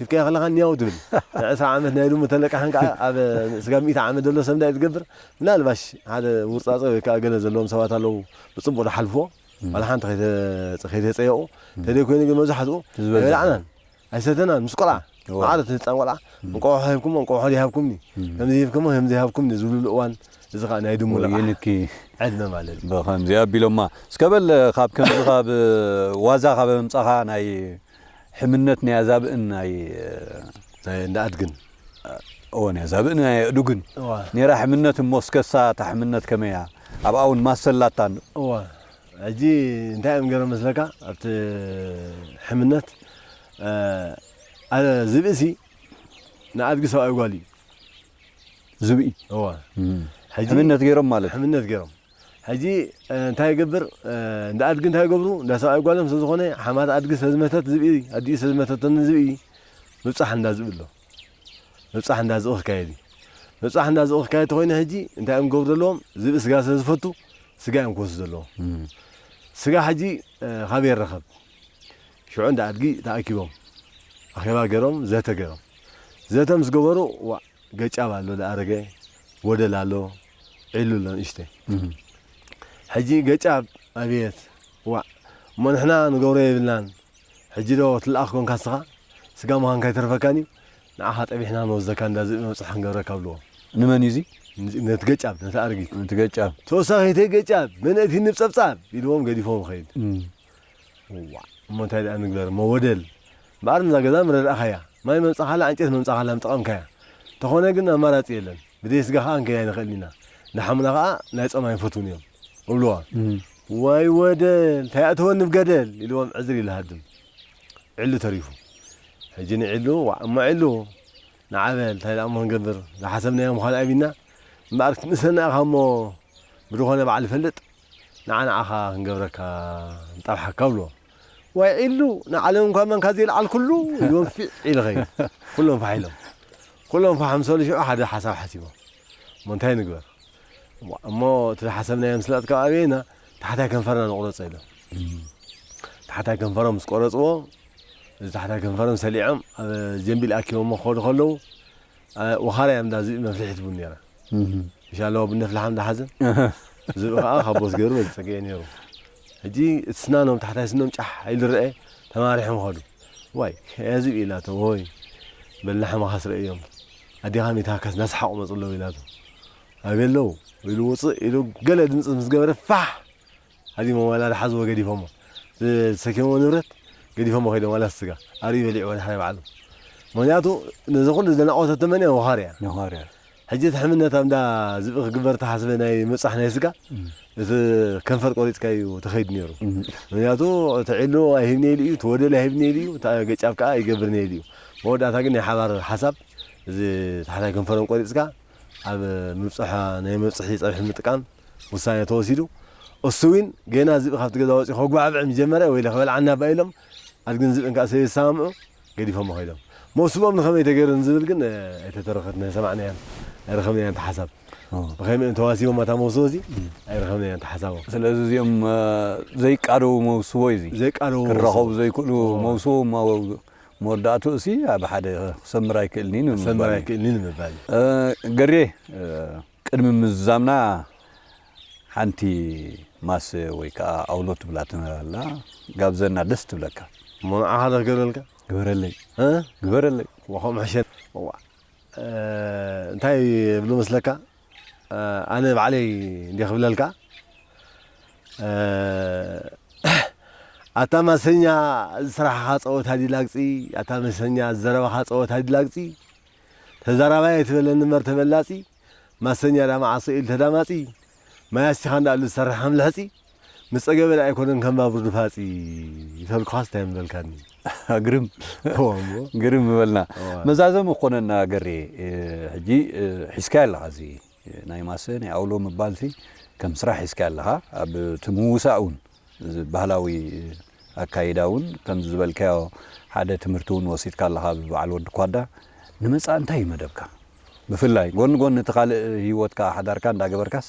ሂብካያ ከለኻ ኛው ትብል። ናይ ዕስራ ዓመት ናይ ድሙ ተለቃሕን ከኣ ኣብ ስጋብ ሚእቲ ዓመት ዘሎ ሰብ እንታይ ትገብር? ምናልባሽ ሓደ ውርጻጸ ወይ ከኣ ገለ ዘለዎም ሰባት ኣለዉ፣ ብጽቡቕ ዝሓልፍዎ፣ እም። ዋላ ሓንቲ ከይተ-፣ ከይተጸየቑ፣ እም። ተደይኮይኑ ግን መብዛሕትኡ ትዝበዝሕ። ኣይበላዕናን። ኣይሰተናን፣ ምስ ቆልዓ። እዋ። ማዕረ እቲ ህጻን ቆልዓ፣ እም። እንቋቑሖ ሂብኩሞ፣ እንቋቑሖ ዘይሃብኩምኒ። እም። ከምዚ ሂብኩሞ፣ ከምዚ ሃብኩምኒ ዝብልሉ እዋን፣ እዚ ኸዓ ናይ ድሙ ልቓሕ ወይንኪ። ዕድመ ማለት እዩ። ብኸምዚ ኣቢሎማ። እስከ በል፣ ካብ ከምዚ ካብ ዋዛ ካብ ኣምጻኻ ናይ ሕምነት ናይ ኣዛብእን ናይ፣ ናይ እንዳ ኣድግን። እወ፣ ናይ ኣዛብእን ናይ ኣእዱግን። እዋ። ኔራ ሕምነት እሞ እስከሳ እታ ሕምነት ከመይ እያ? ኣብኣ እውን ማሰላታን። እዋ። ሕጂ እንታይ እዮም ገይሮም መስለካ? ኣብቲ ሕምነት፣ እ፣ ኣነ ዝብእሲ ንኣድጊ ሰብኣይ ጓል እዩ። ዝብኢ? እዋ። እም። ሕጂ ሕምነት ገይሮም ማለት? ሕምነት ገይሮም። ሕጂ፣ እ፣ እንታይ ይገብር? እ፣ እንዳ ኣድጊ እንታይ ይገብሩ? እንዳ ሰብኣይ ጓሎም ስለ ዝኾነ፣ ሓማት ኣድጊ ስለ ዝመተት ዝብኢ፣ ኣዲኡ ስለ ዝመተተኒ ዝብኢ፣ ምብጻሕ እንዳ ዝብኢ ኣሎ። ምብጻሕ እንዳ ዝብኢ ክካየድ እዩ። ምብጻሕ እንዳ ዝብኢ ክካየድ ተኾይኑ ሕጂ፣ እንታይ እዮም ክገብሩ ዘለዎም? ዝብኢ ስጋ ስለ ዝፈቱ፣ ስጋ እዮም ክወስዱ ዘለዎም። እም። ስጋ ሕጂ፣ እ፣ ካበይ ይረኸብ? ሽዑ እንዳ ኣድጊ ተኣኪቦም፣ ኣኼባ ገይሮም፣ ዘተ ገይሮም። ዘተ ምስ ገበሩ፣ ዋእ፣ ገጫብ ኣሎ፣ ዝኣረገ ወደል ኣሎ፣ ዒሉ ኣሎ ንእሽተይ። እህ። ሕጂ ገጫብ፣ ኣቤት፣ ዋእ፣ እሞ ንሕና ንገብሮ የብልናን። ሕጂ ዶ ትለኣኽ ኮንካ ንስኻ? ስጋ ምዃንካ ኣይተርፈካን እዩ። ንዓኻ ጠቢሕና ንወስደካ፣ እንዳ ዝብኢ መብጽሒ ክንገብረካ፣ ብልዎ። ንመን እዩ እዚ? ን-፣ ነቲ ገጫብ፣ ነቲ ኣረጊት። ነቲ ገጫብ። ተወሳኺ፣ "ተይ ገጫብ፣ መን እቲ ንብጸብጻብ?" ኢልዎም ገዲፎም ይኸይድ። እም። እዋእ፣ እሞ እንታይ ደኣ ንግበር? እሞ ወደል። እምበኣር፣ ነዛ ገዛ ምረዳእኻያ። ማይ መምጻኻላ፣ ዕንጨት መምጻኻላ፣ ምጠቐምካያ። ተኾነ ግን ኣማራጺ የለን። ብደይ ስጋ ኸኣ ክንከይድ ኣይንኽእልን ኢና። ንሓሙና ኸኣ ናይ ጾም ኣይፈትዉን እዮም። እብልዋ። እም። "ዋይ ወደል፣ እንታይ ኣእተወኒ ብገደል?" ኢልዎም ዕዝር ኢሉ ሃድም። ዕሉ ተሪፉ። ሕጂ ንዕሉ፣ "ዋእ፣ እሞ ዕሉ፣ ንዓ በል፣ እንታይ ደኣ እሞ ክንገብር? ዝሓሰብናዮ ምዃኑ ኣቢና። እምበኣር ክትምሰና ኢኻ እሞ፣ ብዝኾነ ባዕሉ ይፈልጥ። ንዓ ንዓኻ ክንገብረካ ንጣብሓካ" ብሎ። "ዋይ ዒሉ፣ ንዓለም እኳ መንካ ዘየልዓልኩሉ" ኢልዎም ፊዕ ኢሉ ኸይዱ። ኩሎም ፋሕ ኢሎም። ኩሎም ፋሕ ምስ በሉ ሽዑ ሓደ ሓሳብ ሓሲቦም። "እሞ እንታይ ንግበር? እሞ እቲ ዝሓሰብናዮ ምስላጥ ካብ ኣበየና? ታሕታይ ከንፈርና ንቑረጾ" ኢሎም። እም። ታሕታይ ከንፈሮም ምስ ቆረጽዎ፣ እዚ ታሕታይ ከንፈሮም ሰሊዖም ኣብ ጀምቢል ኣኪቦሞ ክኸዱ ከለዉ፣ እ፣ ወኻርያ እንዳ ዝብኢ መፍልሒት ቡን ነይራ። እህ። ምሽ ኣለዋ ቡን ነፍልሓ እንዳ ሓዘ፣ ዝብኢ ኸኣ ካብ ቦስ ገይሩ በዚ ጸጊዑ ነይሩ። ሕጂ እቲ ስናኖም፣ ታሕታይ ስኖም ጫሕ ኢሉ ረኤ፣ ተማሪሖም ኸዱ። "ዋይ፣ እያ ዝብኢ" ኢላቶ። "ዎይ፣ በልና ሕመኻስ ረእዮም። ኣዴኻ ሚታካስ እናሰሓቑ መጹ ኣለዉ" ኢላቶ። "ኣበይ ኣለዉ?" ኢሉ ውጽእ ኢሉ ገለ ድምጺ ምስ ገበረ፣ ፋሕ! ሃዲሞም ዋላ ዝሓዝዎ ገዲፎሞ። ዝሰኪሞም ንብረት ገዲፎሞ ከይዶም ዋላ ስጋ ኣርእዩ በሊዕዎ ዳሕራይ ባዕሉ። ምኽንያቱ ነዚ ኩሉ ዝደናቖተቶ መን እያ? ወኻርያ። ወኻርያ። ሕጂ እቲ ሕምነት ኣብ እንዳ ዝብኢ ክግበር ተሓስበ ናይ ምብጻሕ ናይ ስጋ፣ እም። እቲ ከንፈር ቆሪጽካዩ ትኸይድ ነይሩ። እም። ምኽንያቱ እቲ ዒሉ ኣይህብን ኢሉ እዩ፣ እቲ ወደል ኣይህብን ኢሉ እዩ፣ እቲ ገጫብ ከኣ ኣይገብርን ኢሉ እዩ። መወዳእታ ግን ናይ ሓባር ሓሳብ እዚ ታሕታይ ከንፈሮም ቆሪጽካ ኣብ ምብጽሖ ናይ መብጽሒ ጸብሒ ምጥቃም ውሳኔ ተወሲዱ። እሱ እውን ገና ዝብኢ ካብቲ ገዛ ወጺኡ ከጉባዕብዕ ምስ ጀመረ፣ "ወይለ ክበልዓና እባ" ኢሎም፣ ኣድግን ዝብእን ከኣ ስለ ዝሰማምዑ ገዲፎሞ ከይዶም። መውስቦም ንኸመይ ተገይሩ ንዝብል ግን፣ እ፣ ኣይተተረኸትናን ሰማዕናያን ኣይረኸብናያን እቲ ሓሳብ። ኦ። ብኸመይ እዮም ተዋሲቦም እታ መውስቦ እዚ? እም። ኣይረኸብናያን እቲ ሓሳቦም። ስለዚ እዚኦም፣ እ፣ ዘይቃደዉ መውስቦ እዩ እዚ። ዘይቃደዉ ክራኸቡ መውስቦ። ዘይክእሉ ኦ። መውስቦ እሞ መወዳእትኡ እሲ ኣብ ሓደ ክሰምር ኣይክእልን እዩ ክሰምር ንምባል እዩ። ኣይክእልን እዩ ንምባል እዩ። እ፣ ገሬ፣ እ፣ ቅድሚ ምዝዛምና ሓንቲ ማሰ ወይ ከኣ ኣውሎ ትብላ ትነብር ኣላ፣ ጋብዘና፣ ደስ ትብለካ። እሞ ንዓኻ ዶ ክገብረልካ? ግበረለይ። እ? ግበረለይ። ወኸም ሕሸት። እዋ። እ፣ እንታይ ይብሉ መስለካ? እ፣ ኣነ ባዕለይ እንዲየ ክብለልካ። እ፣ ኣታ ማሰኛ፣ እዚ ስራሕኻ ጸወታ ድዩ ላግጺ? ኣታ ማሰኛ፣ እዚ ዘረባኻ ጸወታ ድዩ ላግጺ? ተዛራባይ ኣይትበለኒ እምበር ተበላጺ፣ ማሰኛ ዳ መዓስ ኢሉ ተዳማጺ፣ ማይ ኣስቲኻ እንዳኣሉ ዝሰርሕ ከም ልሕጺ፣ ምስ ጸገበ ዳ ኣይኮነን ከም ባቡር ድፋጺ፣ ተልኩኻስ እንታይ ምበልካኒ? ግርም። እዎ እሞ። ግርም ምበልና። እዋ። መዛዘሚ ክኾነና ገሬ፣ እ፣ ሕጂ፣ እ፣ ሒዝካዮ ኣለኻ እዚ ናይ ማሰ፣ ናይ ኣውሎ ምባልሲ ከም ስራሕ ሒዝካዮ ኣለኻ። ኣብ እቲ ምውሳእ እውን እዚ ባህላዊ ኣካይዳ እውን ከምዚ ዝበልካዮ ሓደ ትምህርቲ እውን ወሲድካ ኣለኻ ብበዓል ወዲ ኳዳ። ንመጻኢ እንታይ እዩ መደብካ? ብፍላይ ጎኒ ጎኒ እቲ ካልእ ህይወትካ ሓዳርካ እንዳገበርካስ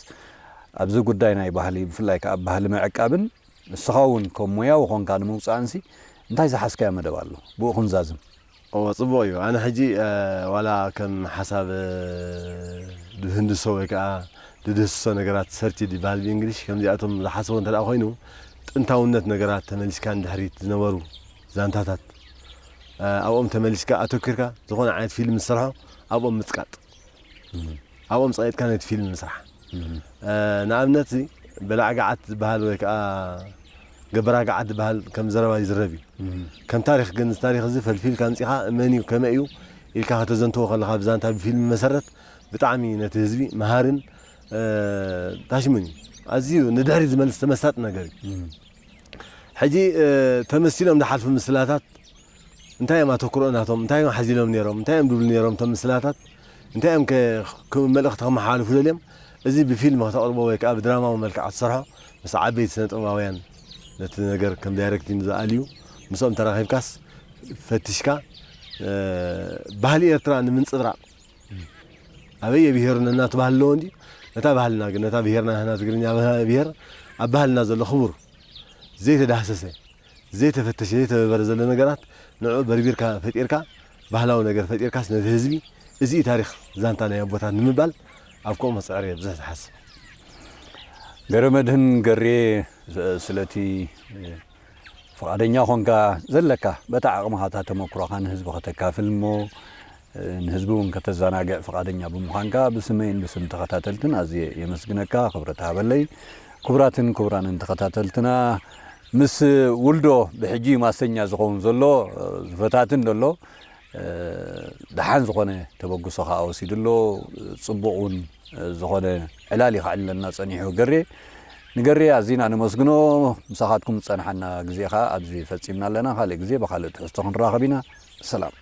ኣብዚ ጉዳይ ናይ ባህሊ ብፍላይ ከኣ ባህሊ ምዕቃብን ንስኻ እውን ከም ሞያዊ ኾንካ ንምውጻእንሲ እንታይ ዝሓዝካዮ መደብ ኣሎ? ብኡ ክንዛዝም። እወ፣ ጽቡቕ እዩ። ኣነ ሕጂ፣ እ፣ ዋላ ከም ሓሳብ፣ እ፣ ድህንድሶ ወይ ከኣ ድድህስሶ ነገራት፣ ሰርች ድበሃል ብእንግሊሽ፣ ከምዚኣቶም ዝሓስቦ እንተ ደኣ ኮይኑ፣ ጥንታውነት ነገራት ተመሊስካ ንድሕሪት ዝነበሩ ዛንታታት፣ እ፣ ኣብኦም ተመሊስካ ኣተኲርካ ዝኾነ ዓይነት ፊልም ዝሰርሖ ኣብኦም ምጽቃጥ። እም። ኣብኦም ጸቒጥካ ነቲ ፊልም ምስራሕ። ንኣብነት በላዕ ገዓት ዝበሃል ወይ ከዓ ገበራ ገዓት ዝበሃል ከም ዘረባ ይዝረብ እዩ። ከም ታሪኽ ግን እዚ ታሪኽ እዚ ፈልፊልካ ኣምፂኻ መን እዩ ከመይ እዩ ኢልካ ከተዘንትዎ ከለኻ ብዛንታ ብፊልም መሰረት ብጣዕሚ ነቲ ህዝቢ መሃርን ታሽሙን እዩ። ኣዝዩ ንድሕሪ ዝመልስ ተመሳጢ ነገር እዩ። ሕጂ ተመሲሎም ዝሓልፉ ምስላታት እንታይ እዮም ኣተኩሮ ናቶም? እንታይ እዮም ሓዚሎም ነይሮም? እንታይ እዮም ድብሉ ነይሮም? እቶም ምስላታት እንታይ እዮም መልእኽቲ ከመሓላልፉ ደልዮም? እዚ ብፊልም ከተቕርቦ ወይ ከዓ ብድራማዊ መልክዕ ክትሰርሖ ምስ ዓበይቲ ስነ ጥበባውያን ነቲ ነገር ከም ዳይሬክቲንግ ዝኣልዩ ምስኦም ተራኺብካስ ፈቲሽካ ባህሊ ኤርትራ ንምንፅብራቕ ኣበየ ብሄሩ ነናቱ ባህሊ ኣለዎ እንዲ ነታ ባህልና ግን ነታ ብሄርና ናህና ትግርኛ ብሄር ኣብ ባህልና ዘሎ ክቡር ዘይተዳህሰሰ ዘይተፈተሸ ዘይተበበረ ዘሎ ነገራት ንዑ በርቢርካ ፈጢርካ ባህላዊ ነገር ፈጢርካስ ነቲ ህዝቢ እዚ እዩ ታሪኽ ዛንታ ናይ ኣቦታት ንምባል ኣብ ከምኡ ክፅዕር እየ ብዙሕ ዝሓስብ። ገረመድህን ገሬ ስለቲ ፍቓደኛ ኾንካ ዘለካ በታ ዓቕምኻ እታ ተመክሮኻ ንህዝቢ ከተካፍል እሞ ንህዝቢ እውን ከተዘናግዕ ፍቓደኛ ብምዃንካ ብስመይን ብስም ተኸታተልትን ኣዝየ የመስግነካ። ክብረት ሃበለይ። ክቡራትን ክቡራንን ተኸታተልትና ምስ ውልዶ ብሕጂ ማሰኛ ዝኸውን ዘሎ ዝፈታትን ዘሎ ደሓን ዝኾነ ተበግሶ ከዓ ወሲዱ ኣሎ። ፅቡቕ እውን ዝኾነ ዕላል እዩ ከዕልለና ፀኒሑ ገሬ። ንገሬ ኣዚና ነመስግኖ። ምሳኻትኩም ዝፀንሓና ግዜ ከዓ ኣብዚ ፈፂምና ኣለና። ካልእ ግዜ ብኻልእ ትሕዝቶ ክንራኸብ ኢና። ሰላም።